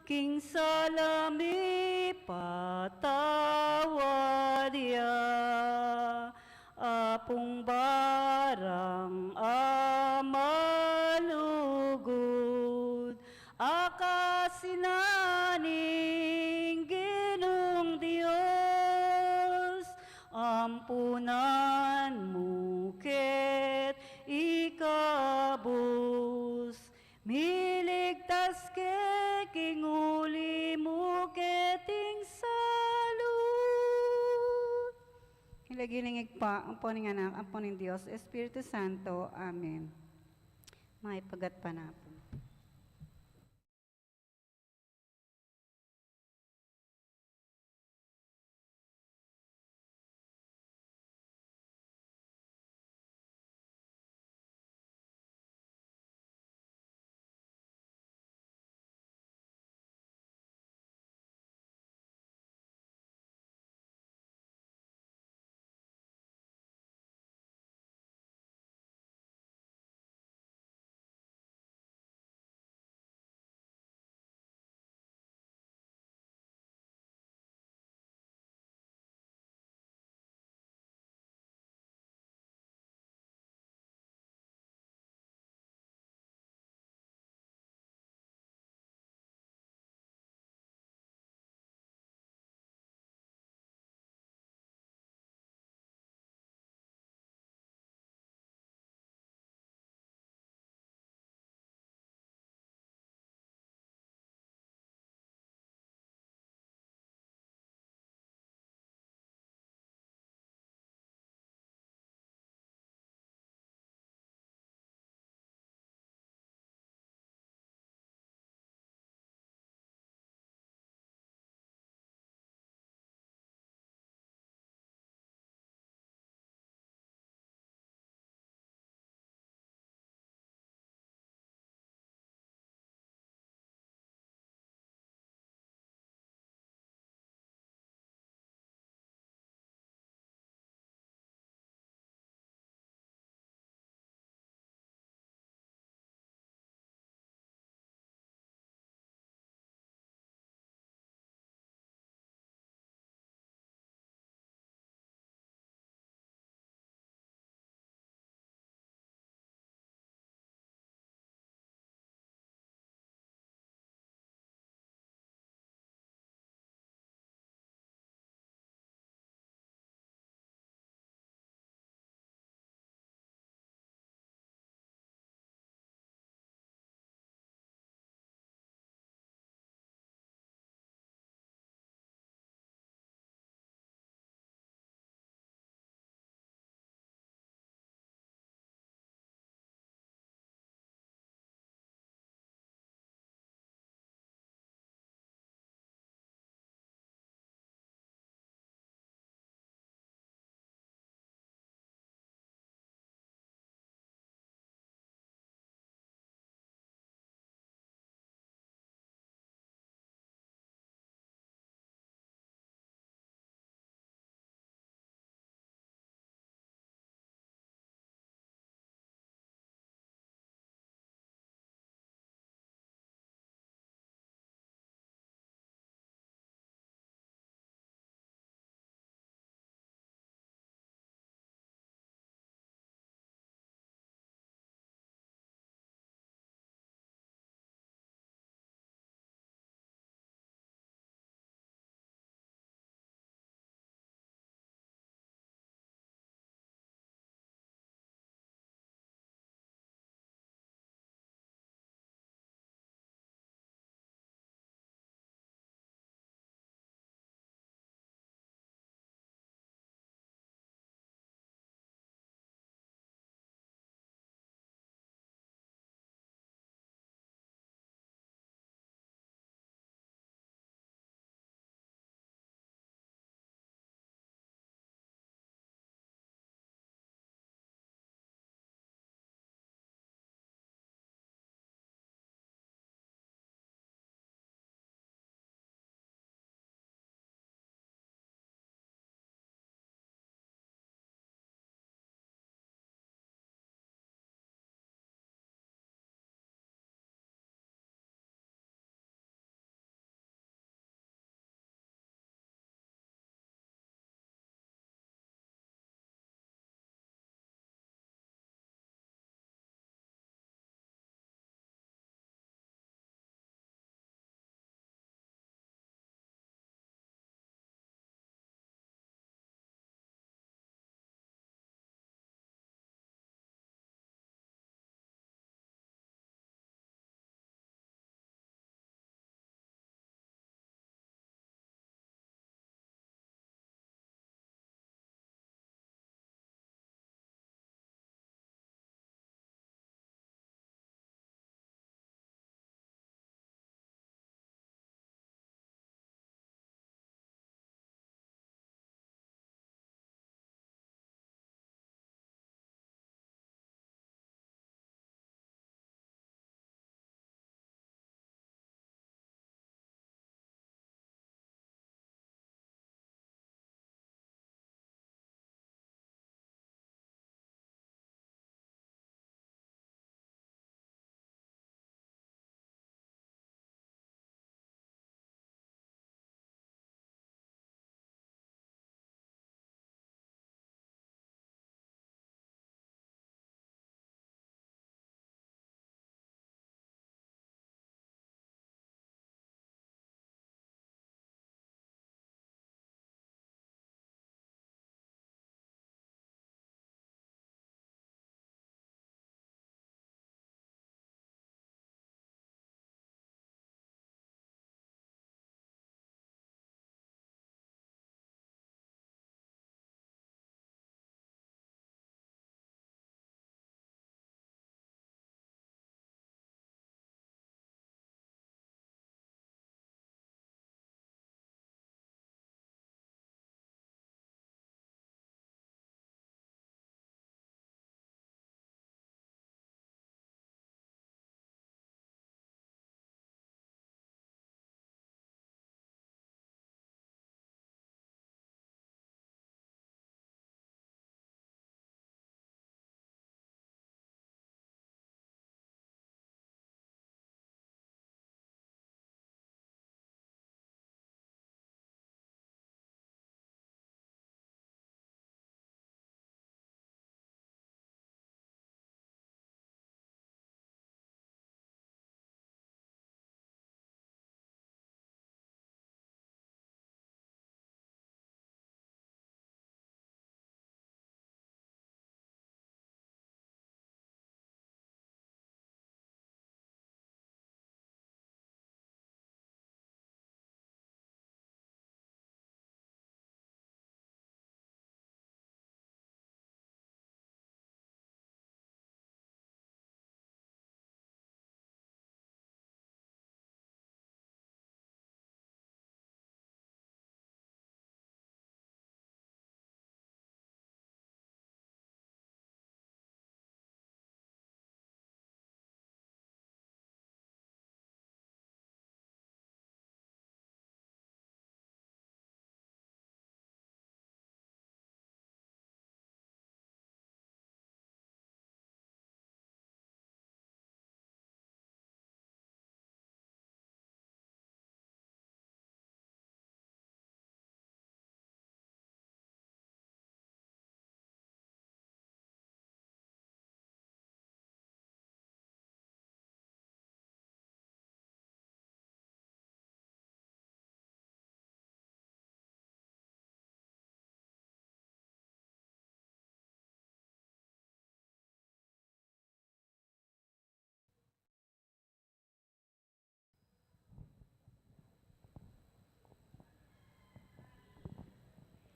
king sala mi patawad ya. Apung barang a malugud, a kasi na ning Ginung Dios, ampunan mu ke't ikabus, miligtas ke king uli mu keting salud. King lagyu ning Ibpa, ampo ning Anak, ampo ning Dios Espiritu Santo. Amen. Mayap a gatpanapun.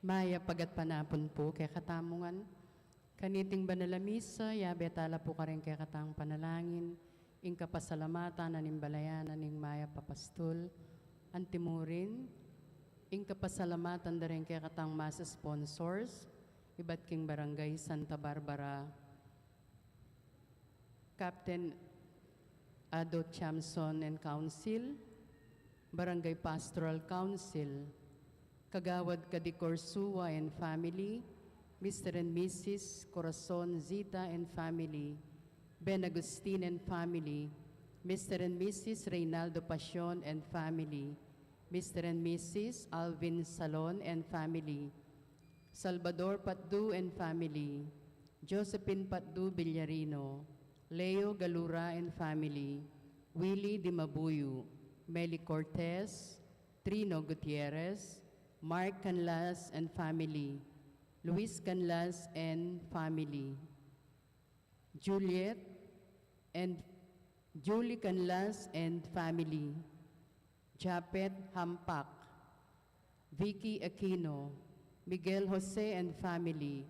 Mayap a gatpanapun pu kekatamu ngan. Kaniting banal a misa, yabe tala pu karing kekatang panalangin ing kapasalamatan a nimbalayan ning mayap a pastul. Antimurin, ing kapasalamatan da ring kekatang mass sponsors, ibat king Barangay Santa Barbara, Captain Ado Chamson and Council, Barangay Pastoral Council, Kagawad Kadikor Sua and family, Mister and Missus Corazon Zita and family, Ben Agustin and family, Mister and Missus Reynaldo Pasion and family, Mister and Missus Alvin Salon and family, Salvador Patdu and family, Josephine Patdu Villarino, Leo Galura and family, Willie Dimabuyu, Meli Cortez, Trino Gutierrez, Mark Canlas and family, Luis Canlas and family, Juliet and Julie Canlas and family, Japet Hampak, Vicky Aquino, Miguel Jose and family,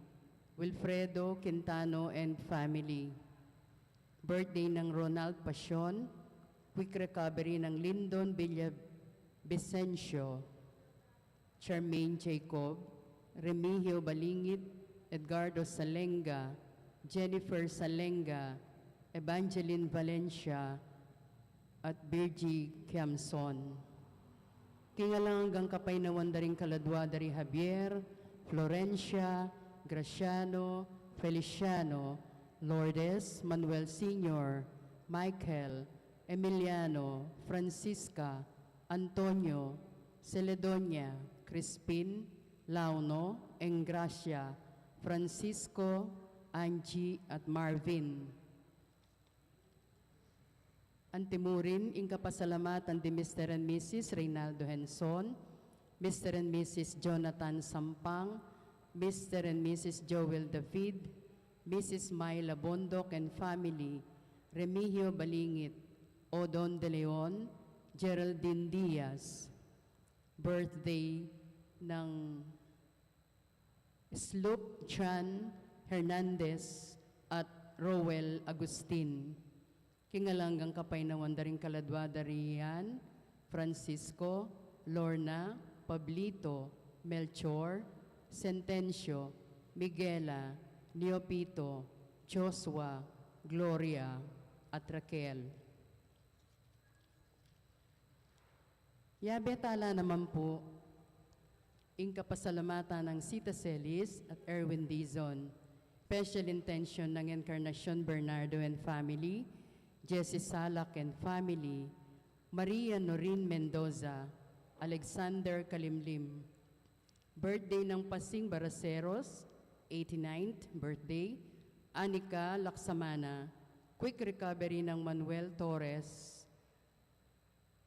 Wilfredo Quintano and family. Birthday ng Ronald Pasion, quick recovery ng Lindon Villavicencio, Charmaine Jacob, Remigio Balingit, Edgardo Salenga, Jennifer Salenga, Evangeline Valencia, at Virgie Quiamson. King alang anggang kapaynawan da ring kaladwa da ri Javier, Florencia, Graciano, Feliciano, Lourdes, Manuel Senior, Michael, Emiliano, Francisca, Antonio, Celedonia, Crispin, Launo, Engracia, Francisco, Angie, at Marvin. Antimurin ing kapasalamatan di Mister and Missus Reynaldo Henson, Mister and Missus Jonathan Sampang, Mister and Missus Joel David, Missus Myla Bondoc and family, Remigio Balingit, Odon De Leon, Geraldine Diaz. Birthday ng Sloop Chan Hernandez at Roel Agustin. King alang anggang kapaynawan da ring kaladwa da ri Ian, Francisco, Lorna, Pablito, Melchor, Sentencio, Miguela, Neopito, Joshua, Gloria, at Raquel. Yabe tala naman pu ing kapasalamatan nang Sita Celis at Erwin Dizon. Special intention ng Encarnacion Bernardo and family, Jesse Salak and family, Maria Norin Mendoza, Alexander Kalimlim. Birthday ng Pasing Baraceros, eighty-ninth birthday, Anika Laksamana. Quick recovery ng Manuel Torres.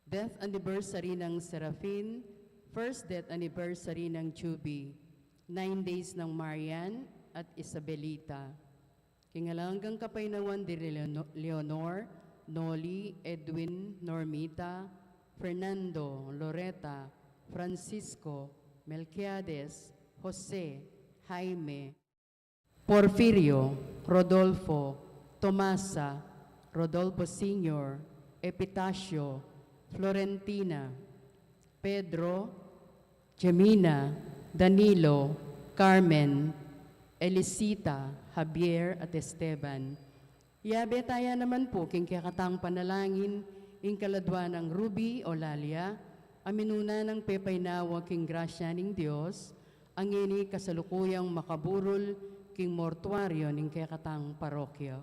Death anniversary ng Serafin, first death anniversary ng Chubby, nine days ng Marian at Isabelita. King alang anggang kapaynawan di Leono-, Leonor, Noli, Edwin, Normita, Fernando, Loreta, Francisco, Melquiades, Jose, Jaime, Porfirio, Rodolfo, Tomasa, Rodolfo Senior, Epitacio, Florentina, Pedro, Jemina, Danilo, Carmen, Elisita, Javier, at Esteban. Yabe taya naman pu king kekatang panalangin ing kaladwa nang Ruby Olalia, a minuna nang pepaynawa king grasya ning Dios, a ngeni kasalukuyang makaburul king mortuaryo ning kekatang parokya.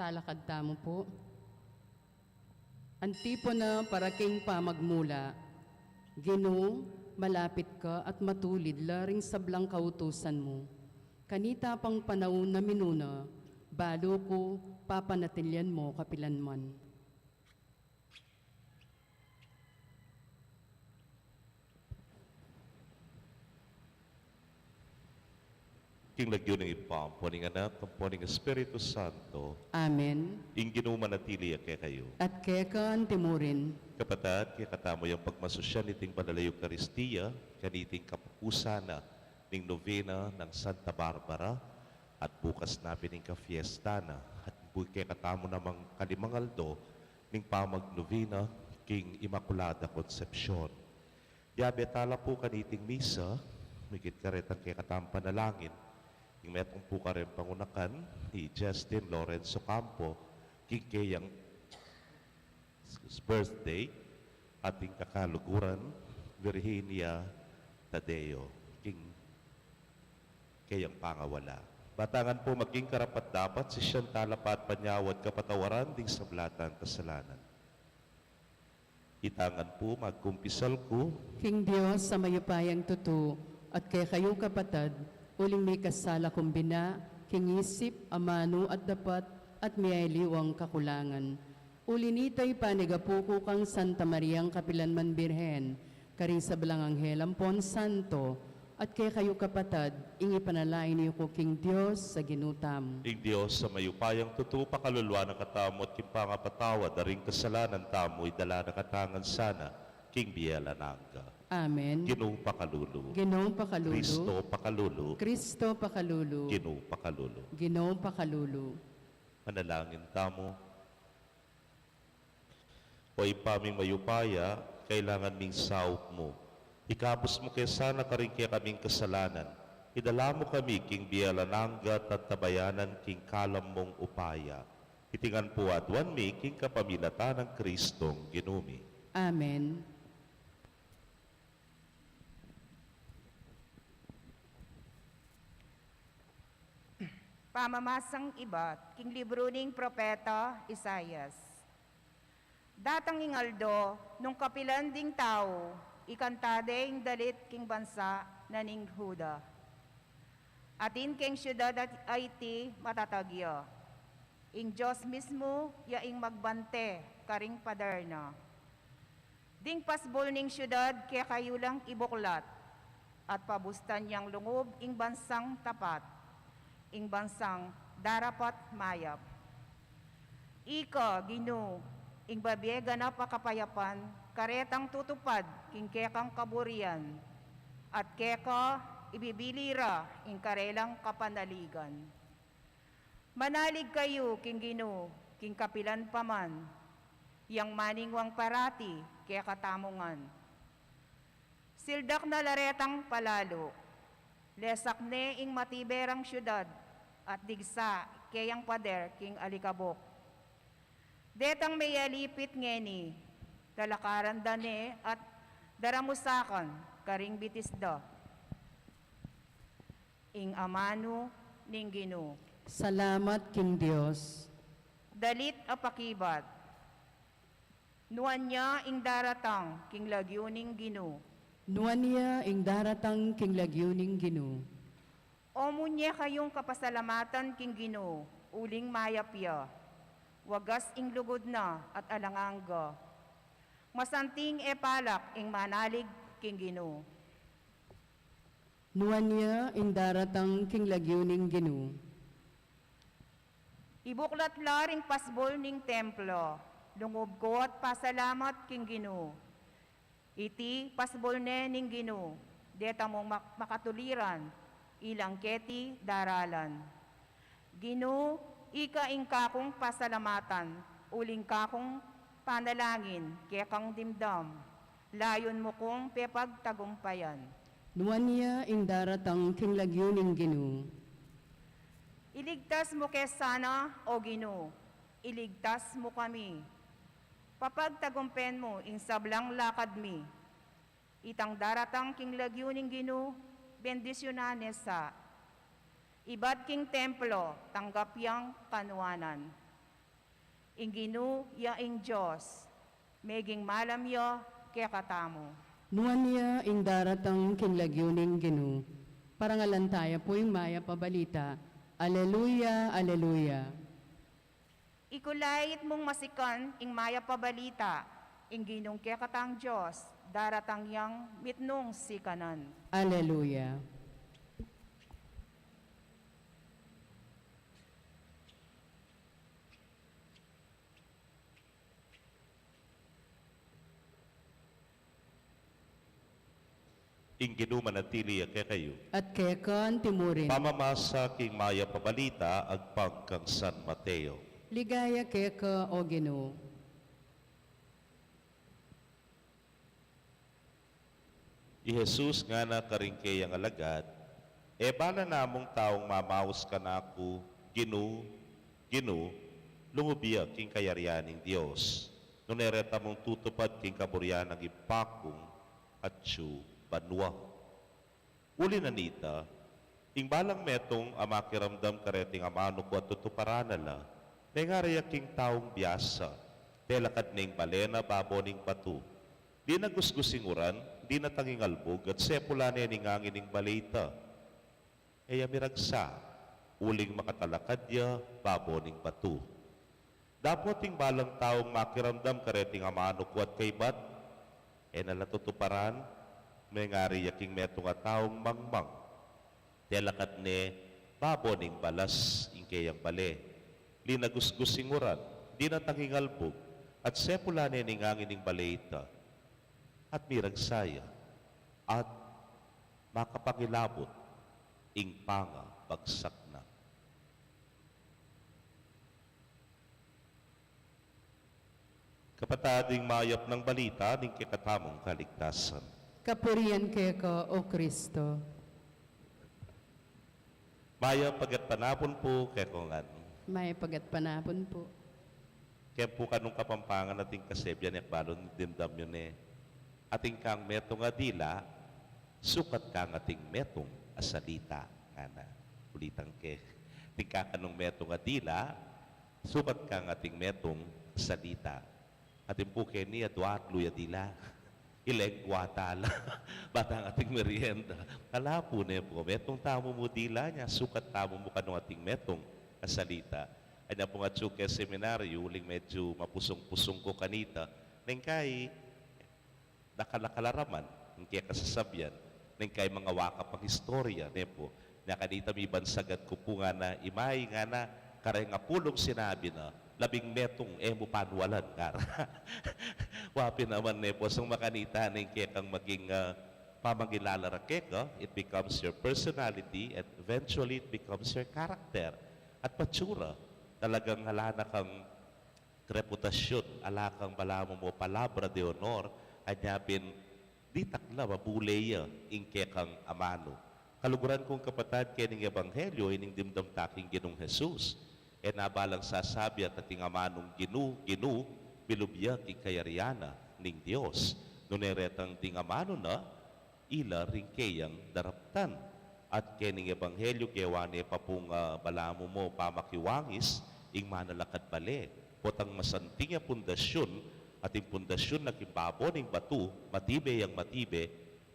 Talakad tamu pu. Antipona para king pamagmula. Ginu, malapit ka at matulid la ring sablang kautusan mu. Kanita pang panaun a minuna, balu ku papanatilian mu kapilanman. King lagyu ning Ibpa, ampo ning Anak, ampo ning Espiritu Santo. Amen. Ing Ginu manatili ya kekayu. At keka antimurin. Kapatad, kekatamu yang pagmasusyan iting banal a Eukaristia, kaniting kapupusan na ning novena nang Santa Barbara, at bukas na pin ing kafiesta na, at bu-, kekatamu namang kalimang aldo ning pamagnovena king Inmaculada Concepcion. Yabe tala pu kaniting misa, migit karetang kekatamung panalangin, ing metung pu kareng pangunakan, i Justin Lorenzo Campo, king keyang birthday, at ing kakaluguran, Virginia Tadeo, king keyang pangawala. Batangan pu maging karapat-dapat, sisian tala pa at panyawad kapatawaran ding sablang kasalanan. Itangan pu, magkumpisal ku. King Dios a mayupayang tutu, at kekayu kapatad, uling mikasala kung bina, king isip, amanu at dapat, at miyaliwang kakulangan. Uli nita ipanigapu ku kang Santa Mariang kapilanman Birhen, karing sablang anghel ampon santo, at kekayu kapatad, ing ipanalangin yu ku king Dios a Ginu tamu. Ing Dios a mayupayang tutu, pakaluluan na katamu at king pangapatawad da ring kasalanan tamu, idala na katamu ngan sana king bie alang angga. Amen. Ginu pakalulu. Ginu pakalulu. Kristo pakalulu. Kristo pakalulu. Ginu pakalulu. Ginu pakalulu. Manalangin tamu. O Ibpa ming mayupaya, kailangan ming saup mu. Ikabus mu ke sana karing kekaming kasalanan. Idala mu kami king bie alang angga, at tabayanan king kalam mung upaya. Iti ngan pu aduan mi king kapamilatan nang Kristong Ginu mi. Amen. Pamamasang ibat king libru ning propeta Isaias. Datang ing aldo nung kapilan ding tau ikanta de ing dalit king bansa na ning Juda. Atin keng siudad a iti matatag ya. Ing Dios mismu ya ing magbante karing pader na. Ding pasbul ning siudad kekayu lang ibuklat, at pabustan yang lungub ing bansang tapat, ing bansang darapat mayap. Ika, Ginu, ing babie ganap a kapayapan, karetang tutupad king kekang kaburian, at keka ibibili ra ing karelang kapanaligan. Manalig kayu king Ginu, king kapilan pa man, yang maningwang parati kekatamu ngan. Sildak na la retang palalu, lesak ne ing matibe rang siudad, at digsa keyang pader king alikabuk. Detang meyalipit ngeni, lalakaran da ne at daramusakan karing bitis da. Ing amanu ning Ginu. Salamat king Dios. Dalit a pakibat. Nuan ya ing daratang king lagyu ning Ginu. Nuan ya ing daratang king lagyu ning Ginu. O munye kayung kapasalamatan king Ginu, uling mayap ya. Wagas ing lugud na at alang angga. Masanting e palak ing manalig king Ginu. Nuan ya ing daratang king lagyu ning Ginu. Ibuklat la ring pasbul ning templo, lungub ku at pasalamat king Ginu. Iti pasbul ne ning Ginu, deta mung mak-, makatuliran, ilang keti daralan. Ginu, ika ing kakung pasalamatan, uling kakung panalangin, kekang dimdam, layun mu kung pepagtagumpayan. Nuan ya ing daratang king lagyu ning Ginu. Iligtas mu ke sana, O Ginu, iligtas mu kami. Papagtagumpen mu ing sablang lakad mi. Itang daratang king lagyu ning Ginu, bendisyunan ne sa. Ibat king templo, tanggap yang kanuanan. Ing Ginu ya ing Dios, meging malam ya kekatamu. Nuan ya ing daratang king lagyu ning Ginu. Parangalan taya pu ing mayap a balita. Aleluya, aleluya. Ikulait mung masikan ing mayap a balita, ing Ginung kekatang Dios, daratang yang mitmung sikanan. Aleluya. Ing Ginu manatili ya kekayu. At keka mu rin. Pamamasa king mayap a balita agpang kang San Mateo. Ligaya keka, O Ginu. I Jesus ngana karing keyang alagad, E bala namung taung mamaus kanaku, Ginu, Ginu, lungub ya king kayarian ning Dios, nune reta mung tutupad king kaburian ning Ibpa kung atyu banua. Uli na nita, ing balang metung a makiramdam kareting amanu ku at tutuparan na la, mengari ya king taung biasa, telakad ne ing bale na babo ning batu. Di na gusgus ing uran, di na tanging albug, at sepulan ne ning angin ing bale ita. E ya miragsa, uling makatalakad ya babo ning batu. Dapot ing balang taung makiramdam kareting amanu ku at kaybat, e na la tutuparan, mengari ya king metung a taung mangmang. Telakad ne babo ning balas ing keyang bale. Linagusgus ing uran, di na tanging albug, at sepulan ne ning angin ing bale ita. At miragsa ya, at makapangilabut ing pangabagsak na. Kapatad, ing mayap nang balita ning kekatamung kaligtasan. Kapurian keka, O Kristo. Mayap a gatpanapun pu kekongan. Mayap a gatpanapun pu. Keng pu kanung Kapampangan atin kasebyan, e ku balu ning dimdam yu ne. Atin kang metung a dila, sukat kang atin metung a salita, ngana. Ulitan ke. Atin ka kanung metung a dila, sukat kang atin metung a salita. Atin pu keni adua atlu ya dila. Ilengwa ta la. Bat ang atin merienda. Ala pu ne pu. Metung tamu mu dila nya, sukat tamu mu kanung atin metung a salita. Anya pung atyu ke seminaryu, uling medyu mapusung-pusung ku kanita. Neng kai, dakal a kalaraman ing keka sasabian, neng kai mangawaka pang istorya, ne pu. Nya kanita mibansagan ku pu ngana, imay ngana, kareng apulung sinabi na, labing metung e mu panwalan, ngara. Wa pin naman, ne pu, sung makanita neng kekang maging, ah, pamangilala ra keka, it becomes your personality, and eventually it becomes your character. At patsura, talagang ala na kang reputasyun, ala kang balamu mu palabra de honor, anya pin ditak la mabule ya ing kekang amanu. Kaluguran kung kapatad, kening ebanghelyo ining dimdam ta king Ginung Jesus. E na balang sasabi at ating amanung Ginu, Ginu, milub ya king kayarian na ning Dios. Nune retang ding amanu na, ila ring keyang daraptan. At kening ebanghelyu gewa ne pa pung, ah, balamu mu pamakiwangis ing manalakad bale. Potang masanting ya pundasyun, at ing pundasyun na king babo ning batu, matibe yang matibe,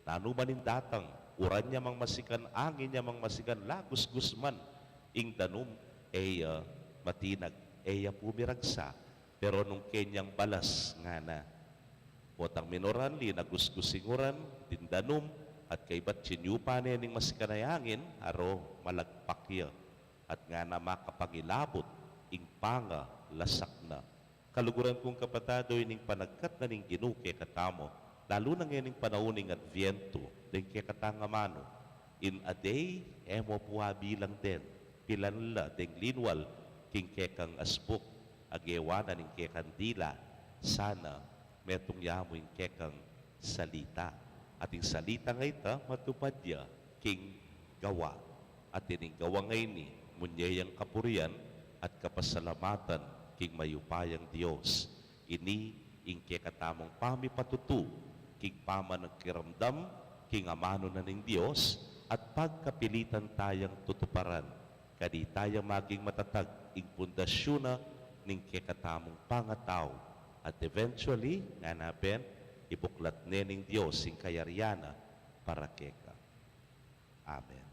nanu man ing datang, uran ya mang masikan, angin ya mang masikan, lagusgus man ing danum, e ya matinag, e ya pu miragsa. Pero nung kenyang balas, ngana, potang minuran, linagusgus ing uran, ding danum, at kaybat tinyupa ne ning masikan a angin, aro, malagpak ya, at ngana makapangilabut ing pangalasak na. Kaluguran kung kapatad, o ining panagkat na ning Ginu kekatamu, lalu na ngening panaun ning Adviento, deng kekatang amanu, in a day, e mu pu abilang den, pilan la deng linwal king kekang asbuk, a gewa na ning kekang dila, sana metung ya mu ing kekang salita. At ing salita a ita, matupad ya king gawa. At ining gawa a ini, munye yang kapurian at kapasalamatan king mayupayang Dios. Ini ing kekatamung pamipatutu king pamanakiramdam king amanu na ning Dios, at pagkapilitan tayang tutuparan, kanita ya maging matatag ing pundasyun na ning kekatamung pangatau, at eventually, ngana pin, ibuklat ne ning Dios ing kayarian na para keka. Amen.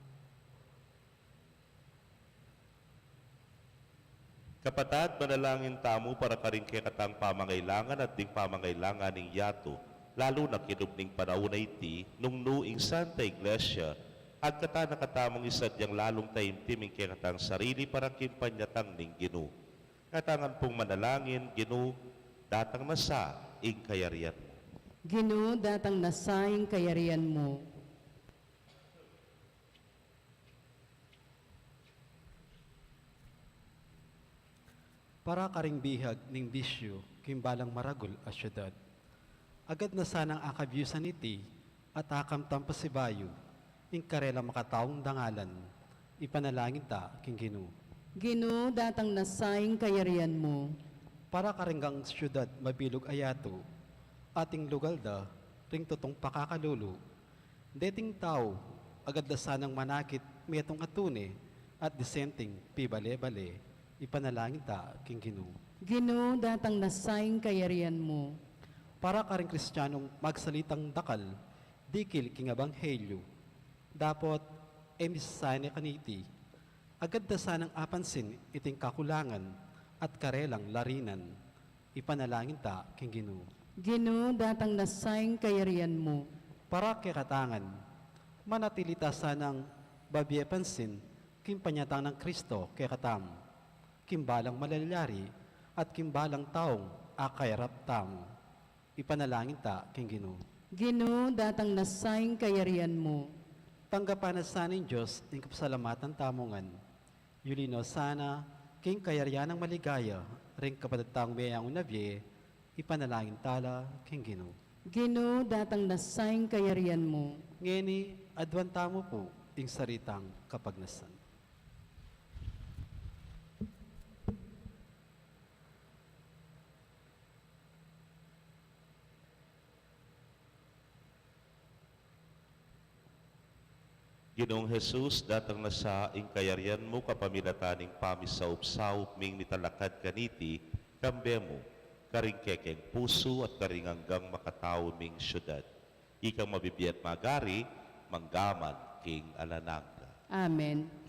Kapatad, manalangin tamu para karing kekatang pamangailangan at ding pamangailangan ning yatu, lalu na king lub ning panaun a iti, nung nu ing Santa Iglesia, agkatan na katamung isadyang lalung taimtim ing kekatang sarili para king panyatang ning Ginu. Katangan pung manalangin, Ginu, datang na sa ing kayarian mu. Ginu, datang na sa ing kayarian mu. Para karing bihag ning bisyu king balang maragul a syudad. Agad na sanang akabiusan iti at akamtan pasibayu ing karelang makataung dangalan. Ipanalangin ta king Ginu. Ginu, datang na sa ing kayarian mu. Para karing syudad mabilug a yatu, ating lugal da ring tutung pakakalulu. Deting tau, agad da sanang manakit metung a tune at disenteng pibale-bale. Ipanalangin ta king Ginu. Ginu, datang na sa ing kayarian mu. Para karing Kristianong magsalitang dakal, dikil king ebanghelyu. Dapot, e misasane kaniti. Agad da sanang apansin iting kakulangan at karelang larinan. Ipanalangin ta king Ginu. Ginu, datang na sa ing kayarian mu. Para kekatangan, manatili ta sanang babie pansin king panyatang nang Kristo kekatamu, king balang malalyari at king balang taung akayarap tamu. Ipanalangin ta king Ginu. Ginu, datang na sa ing kayarian mu. Tanggapan na sa ning Dios ing kapasalamatan tamu ngan. Yuli no sana king kayarian nang maligaya ring kapatad tang meyangu na bie. Ipanalangin ta la king Ginu. Ginu, datang na sa ing kayarian mu. Ngeni, aduan tamu pu ing saritang kapagnasan. Ginung Jesus, datang na sa ing kayarian mu kapamilatan ning pamisaup-saup ming mitalakad kaniti, kambe mu, karing kekeng pusu at karing anggang makatau ming syudad. Ikang mabibie at magari, mangga man king alang angga. Amen.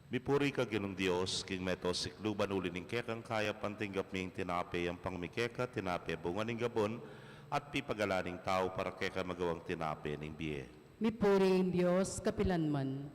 Mipuri ka Ginung Dios, king meto sikluban uli ning kekang kayapan tinggap mi ing tinape yampang mi keka, tinape bunga ning gabun, at pipagalan ning tau para keka magawang tinape ning bie. Mipuri ing Dios kapilanman.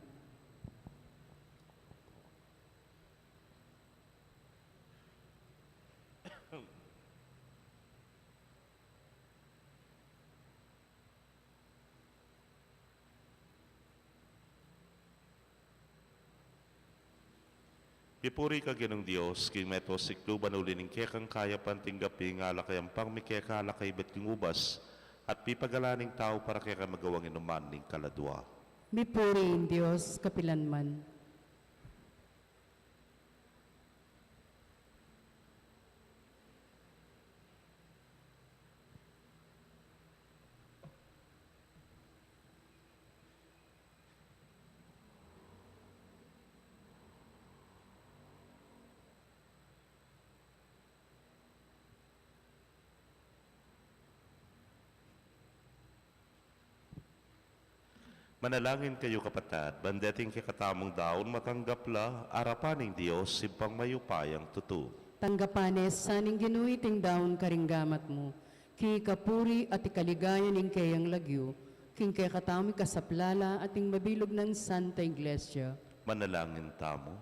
Mipuri ka Ginung Dios, king meto sikluban uli ning kekang kayapan tinggap mi ing alak a yampang mi keka, alak a ibat king ubas, at pipagalan ning tau para keka magawang inuman ning kaladua. Mipuri ing Dios kapilanman. Manalangin kayu, kapatad, ban deting kekatamung daun matanggap la arapan ning Dios, Ibpang mayupayang tutu. Tanggapan ne sa ning Ginu iting daun karing gamat mu, king ikapuri at ikaligaya ning keyang lagyu, king kekatamung ikasaplala at ning mabilug nang Santa Iglesia. Manalangin tamu.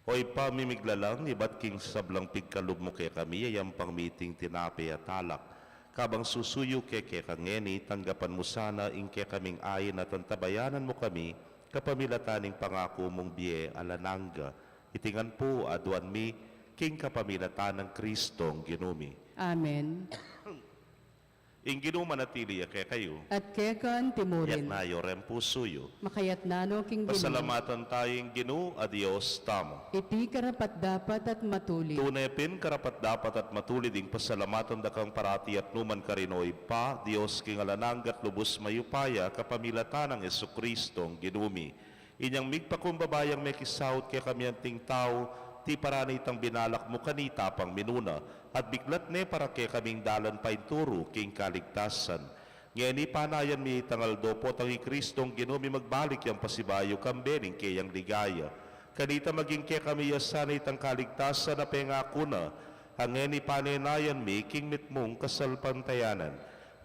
O Ibpa ming miglalang, ibat king sablang pigkalub mu kekami, yayampang mi iting tinape at alak. Kabang susuyu ke keka ngeni, tanggapan mu sana ing kekaming ain at antabayanan mu kami, kapamilatan ning pangaku mung bie alang angga. Iti ngan pu, aduan mi, King kapamilatan nang Kristong Ginu mi. Amen. Ing Ginu manatili ya kekayu. At keka mu rin. Iyatas yu reng pusu yu. Makayatas no king Ginu. Pasalamatan taya ing Ginu a Dios tamu. Iti karapat-dapat at matulid. Tune pin karapat-dapat at matulid ing pasalamatan da kang parati at nukarin man karin, O Ibpa, Dios king alang angga at lubus mayupaya, kapamilatan nang Jesukristong Ginu mi. Inyang migpakumbaba yang mekisaut kekami anting tau, tiparan ne itang binalak mu kanita pang minuna, at biklat ne para kekaming dalan painturu king kaligtasan. Ngeni panayan mi itang aldo, potang i Kristong Ginu mi magbalik yang pasibayu kambe ning keyang ligaya. Kanita maging kekami ya sana itang kaligtasan a pengaku na, a ngeni panenayan mi king mitmung kasalpantayanan.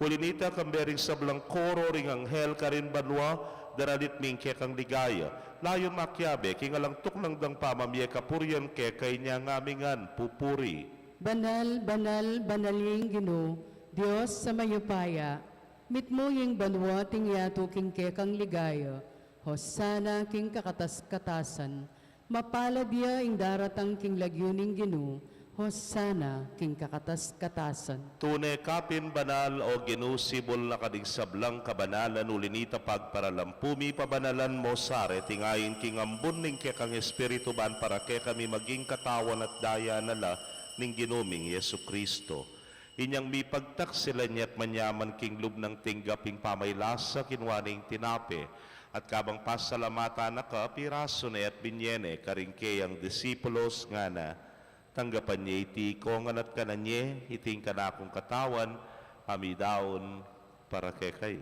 Uli nita, kambe ring sablang koro ring anghel karin banua, daralit mi ing kekang ligaya. Layun makiabe king alang tuknang dang pamamie kapurian keka inyang ami ngan pupuri. Banal, banal, banal ing Ginu, Dios a mayupaya. Mitmu ing banua at ing yatu king kekang ligaya. Hosana king kakatas-katasan. Mapalad ya ing daratang king lagyu ning Ginu, Hosana king kakatas-katasan. Tune ka pin banal, O Ginu, sibul na ka ding sablang kabanalan, uli nita pagparalampu mi pabanalan mu sa reting ain king ambun ning kekang Espiritu ban para kekami maging katawan at daya na la ning Ginu ming Jesucristo. Inyang mipagtaksilan ya at manyaman king lub nang tinggap ing pamaylasa, kinua ne ing tinape, at kabang pasalamatan na ka, pirasu ne at binye ne karing keyang disipulos, ngana: Tanggapan ye iti ikongan at kanan ye, iti ing kanakung katawan, a midaun para kekayu.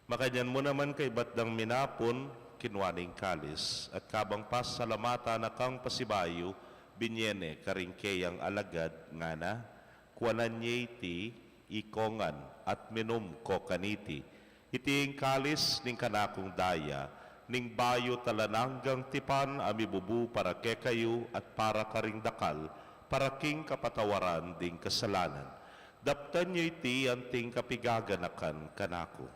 Makanyan mu naman kaybat dang minapun, kinua ne ing kalis, at kabang pasalamatan na kang pasibayu, binye ne karing keyang alagad, ngana: Kuanan ye iti ikongan at minum ko kaniti. Iti ing kalis ning kanakung daya, ning bayu at alang anggang tipan, a mibubu para kekayu at para karing dakal, para king kapatawaran ding kasalanan. Daptan yu iti anting kapigaganakan kanaku.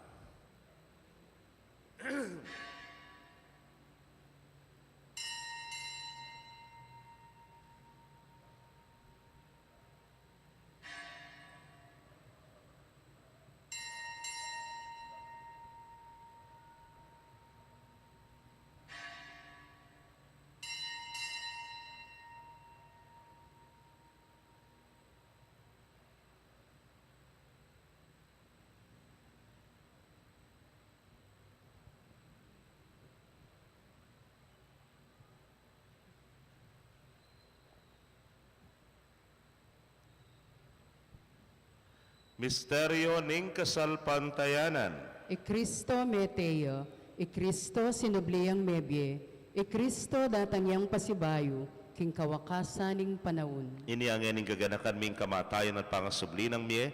Misteryo ning kasalpantayanan. I Kristo mete ya, i Kristo sinubli yang mebie, i Kristo datang yang pasibayu king kawakasan ning panaun. Inya ngeni king kaganakan ming kamatayan at pangasubli nang mie,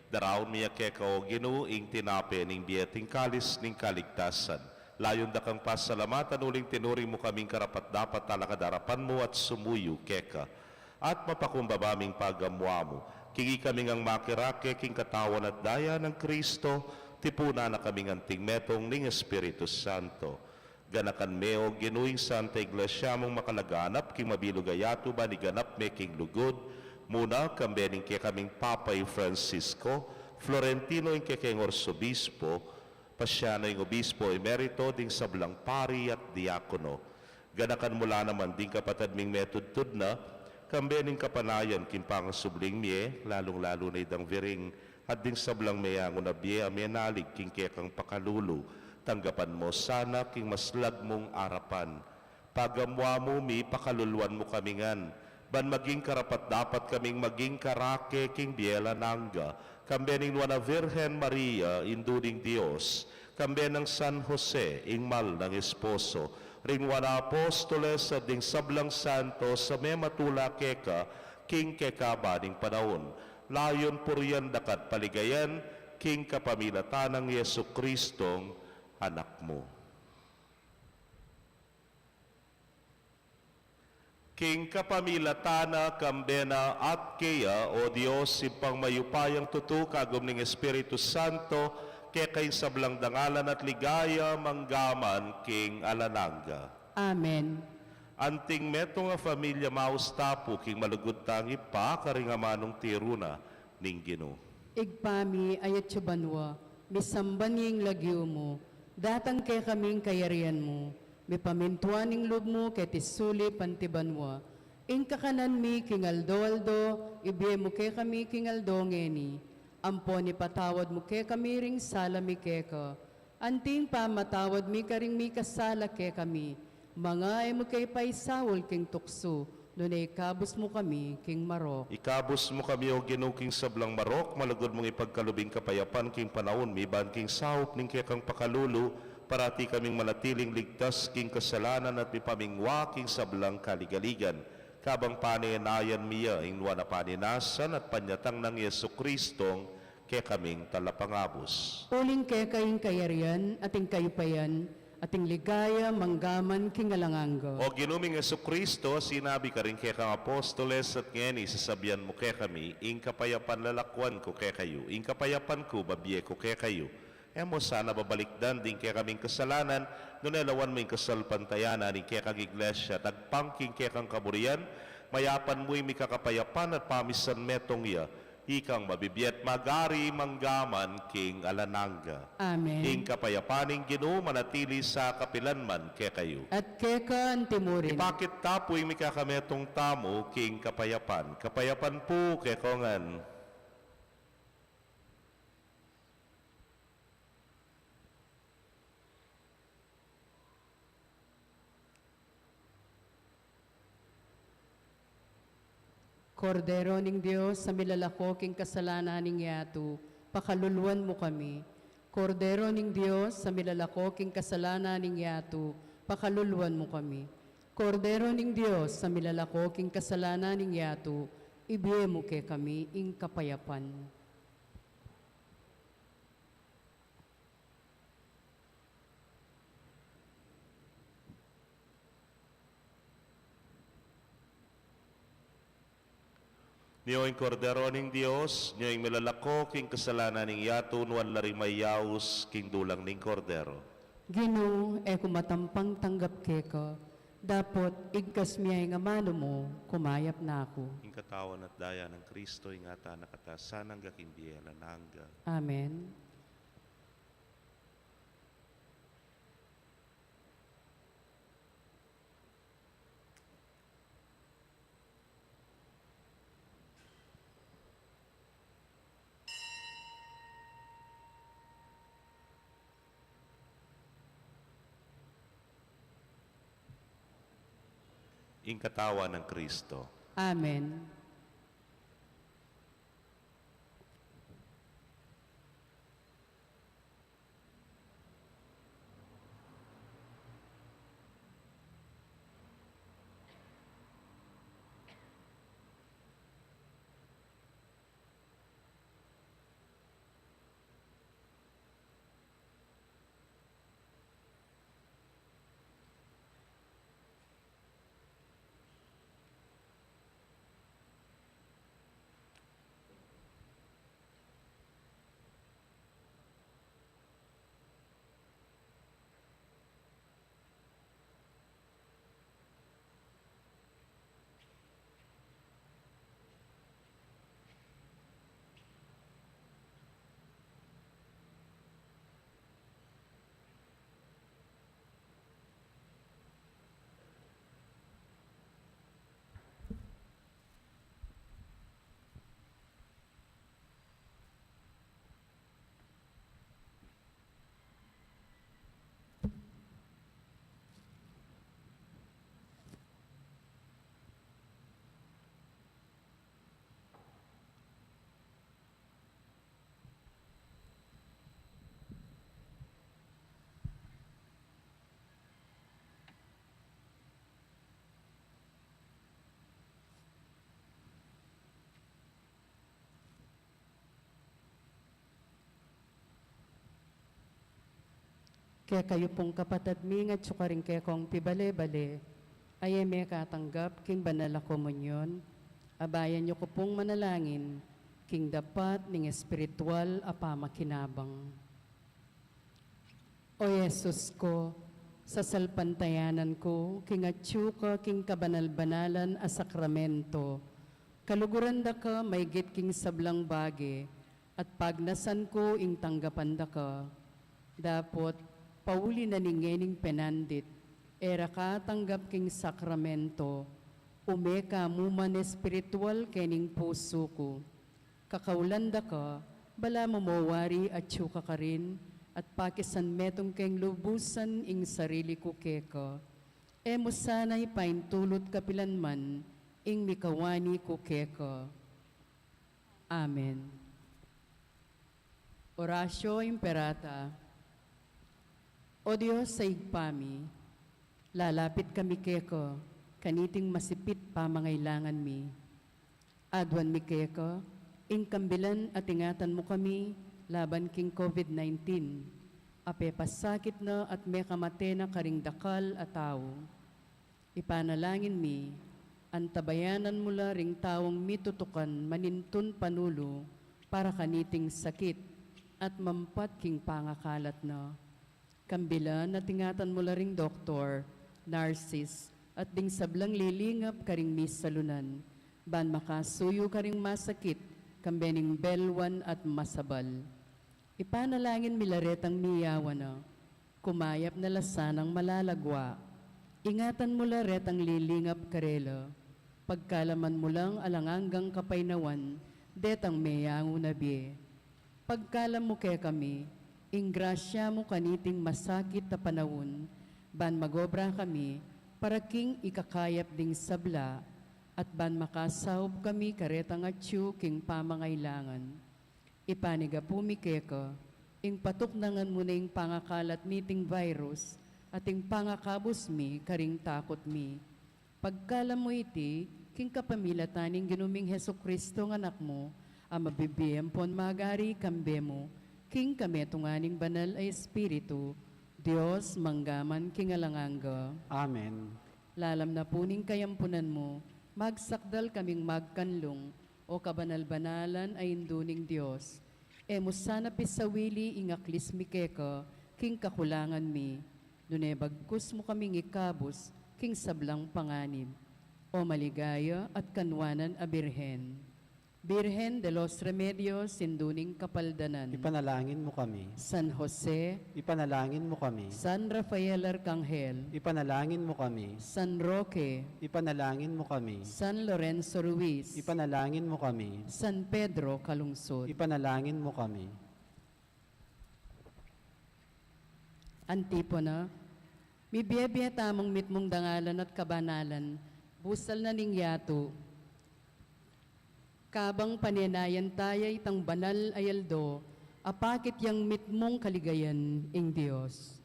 daraun mi ya keka, O Ginu, ing tinape ning bie at ing kalis ning kaligtasan. Layun da kang pasalamatan uling tinuring mu kaming karapat-dapat talakad king arapan mu at sumuyu keka. At mapakumbaba ming pagamuamu, king ikami ngang makirake king katawan at daya nang Kristo, tipunan na kaming anting metung ning Espiritu Santo. Ganakan me, O Ginu, ing Santa Iglesia mung makalaganap king mabilug a yatu, ban iganap me king lugud mu na, kambe ning kekaming Papa i Francisco, Florentino ing kekeng Arsobispo, Paciano ing Obispo Emerito, ding sablang pari at diakono. Ganakan mu la naman ding kapatad ming metudtud na, kambe ning kapanayan king pangasubling mie, lalung-lalu na i Dang Viring, at ding sablang meyangu na bie a menalig king kekang pakalulu. Tanggapan mu sana king maslag mung arapan. Pagamuamu mi, pakaluluan mu kami ngan, ban maging karapat-dapat kaming maging karake king bie alang angga, kambe ning Nuan a Virgen Maria, Indu ning Dios, kambe nang San Jose, ing mal nang esposo, Ring nuan a apostoles at ding sablang santos a mematula keka king kekaban ning panaun. Layun purian daka at paligayan king kapamilatan nang Jesucristong Anak mu. King kapamilatan na, kambe na, at keya, o Dios, Ibpang mayupayang tutu, kagum ning Espiritu Santo, keka ing sablang dangalan at ligaya, mangga man king alang angga. Amen. Anting metung a familia, maus ta pu king malugud tang Ibpa karing amanung tiru na ning Ginu. Ibpa mi, atsu ka banua, misamban ya ing lagyu mu, datang kekami ing kayarian mu, mipamintuan ing lub mu keti sulip anti banua. Ing kakanan mi king aldo-aldo, ibie mu kekami king aldo ngeni. Ampon ipatawad mu kekami ring sala mi keka, anti ing pamamatawad mi karing mikasala kekami. Manga e mu ke paisaul king tuksu, nune ikabus mu kami king marok. Ikabus mu kami, o Ginu, king sablang marok, malugud mung ipagkalub ing kapayapan king panaun mi, ban king saup ning kekang pakalulu, parati kaming manatiling ligtas king kasalanan at mipamingwa king sablang kaligaligan. Kabang panenayan mi ya ing nuan a paninasan at panyatang nang Jesucristong kekaming Talapangabus. Uling keka ing kayarian, at ing kayupayan, at ing ligaya, mangga man king alang angga. O Ginu ming Jesucristo, sinabi karing kekang apostoles, at ngeni sasabian mu kekami, ing kapayapan lalakuan ku kekayu, ing kapayapan ku babie ku kekayu. E mu sana babalikdan ding kekaming kasalanan, nune lawan mu ing kasalpantayanan ning kekang Iglesia, tagpang king kekang kaburian, mayapan mu ing mikakapayapan at pamisan metung ya, ikang mabibie at magari mangga man king alang angga. Amen. Ing kapayapan ning Ginu manatili sa kapilan man kekayu. At keka anti murin. Ipakit ta pu ing mikakametung tamu king kapayapan. Kapayapan pu kekongan. Kordero ning Dios, a milalako king kasalanan ning yatu, pakaluluan mu kami. Kordero ning Dios, a milalako king kasalanan ning yatu, pakaluluan mu kami. Kordero ning Dios, a milalako king kasalanan ning yatu, ibie mu kekami ing kapayapan. Nio ing Kordero ning Dios, nio ing milalako king kasalanan ning yatu, nuan la ring mayaus king dulang ning Kordero. Ginu, e ku matampang tanggap keka, dapot igkas mu ya ing amanu mu, kumayap na ku. Ing katawan at daya nang Kristo, ingatan na kata sana angga king bie alang angga. Amen. Ing katawan nang Kristo. Amen. Kekayu pung kapatad mi, ngatsu karing kekong pibale-bale, a e mekatanggap king banal a komunyon, abayan yu ku pung manalangin king dapat ning espiritual a pamakinabang. O Jesus ku, sasalpantayanan ku king atsu ka king kabanal-banalan a sakramento, kaluguran da ka maigit king sablang bage, at pagnasan ku ing tanggapan da ka. Dapot pauli na ning ngening penandit, e ra ka tanggap king sakramento, ume ka mu man espiritual kening pusu ku. Kakaulan da ka, balamu mo wari atsu ka karin, at pakisan metung keng lubusan ing sarili ku keka. E mu sana ipaintulut kapilan man ing mikawani ku keka. Amen. Oratio Imperata. O Dios a Ibpa mi, lalapit kami keka kaniting masipit pamangailangan mi. Aduan mi keka ing kambilan at ingatan mu kami laban king COVID nineteen, a pepasakit na at mekamate na karing dakal a tau. Ipanalangin mi, antabayanan mu la ring taung mitutukan manintun panulu para kaniting sakit at mampat king pangakalat na. Kambilan at ingatan mu la ring doktor, narsis, at ding sablang lilingap karing misalunan, ban makasuyu karing masakit, kambe ning belwan at masabal. Ipanalangin mi la retang miyawan na, kumayap na la sanang malalagwa. Ingatan mu la retang lilingap karela. Pagkalaman mu lang alang anggang kapaynawan detang meyangu na bie. Pagkalam mu kekami ing grasya mu kaniting masakit a panaun, ban magobra kami para king ikakayap ding sabla, at ban makasaup kami karetang atyu king pamangailangan. Ipanigapu mi keka ing patuknangan mu na ing pangakalat niting virus at ing pangakabus mi karing takut mi. Pagkalam mu iti king kapamilatan ning Ginu ming Jesucristo a Anak mu, a mabibie ampon magari kambe mu king kametungan ning Banal a Espiritu, Dios mangga man king alang angga. Amen. Lalam na pu ning kayampunan mu, magsakdal kaming magkanlung, O kabanal-banalan a Indu ning Dios, e mu sana pisawili ing aklis mi keka king kakulangan mi, nune bagkus mu kaming ikabus king sablang panganib. O maligaya at kanwanan a Birhen. Birhen de los Remedios, Indu ning Kapaldanan. Ipanalangin mu kami. San Jose. Ipanalangin mu kami. San Rafael Arcangel. Ipanalangin mu kami. San Roque. Ipanalangin mu kami. San Lorenzo Ruiz. Ipanalangin mu kami. San Pedro Calungsod. Ipanalangin mu kami. Antipona. Mibie-bie tamung mitmung dangalan at kabanalan, busal na ning yatu. Kabang panenayan taya itang banal a aldo, apakit yang mitmung kaligayan ing Dios.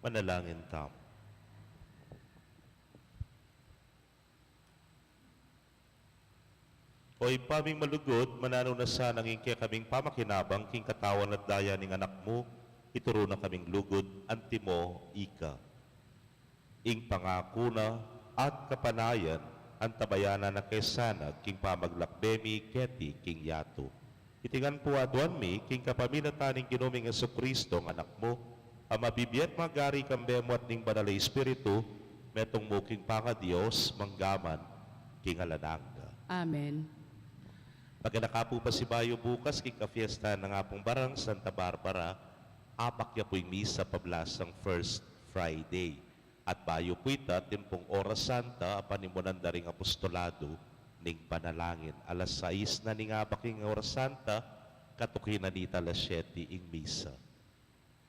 Manalangin tamu. O Ibpa ming malugud, mananu na sanang ing kekaming pamakinabang king katawan at daya ning Anak mu, ituru na kaming lugud, antimo ika. Ing pangaku na at kapanayan, antabayanan na ke sana king pamaglakbe mi keti king yatu. Iti ngan pu aduan mi king kapamilatan ning Ginu ming Jesucristo a Anak mu, a mabibie at magari kambe mu at ning Banal a Espiritu, metung mu king pangaDios, mangga man king alang angga. Amen. Pakinaka pu pasibayu bukas king kapiestan nang Apung Barang Santa Barbara, apak ya pu ing misa pablasang First Friday. At bayu pu ita, timpung Oras Santa, a panimunan da ring apostolado ning panalangin. Alas sais na ning apak ing Oras Santa, katuki na nita alas siyete ing misa.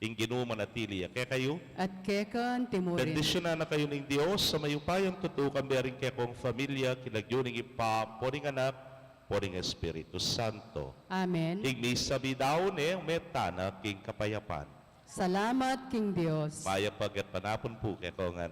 Ing Ginu manatili ya kekayu. At keka naman. Bendisyunan na kayu ning Dios a mayupayang tutu, kambe ring kekong familia, king lagyu ning Ibpa, ampo ning Anak, ampo ning Espiritu Santo. Amen. Ing misa meyari ne, ume tana king kapayapan. Salamat king Dios. Mayap a gatpanapun pu kekongan.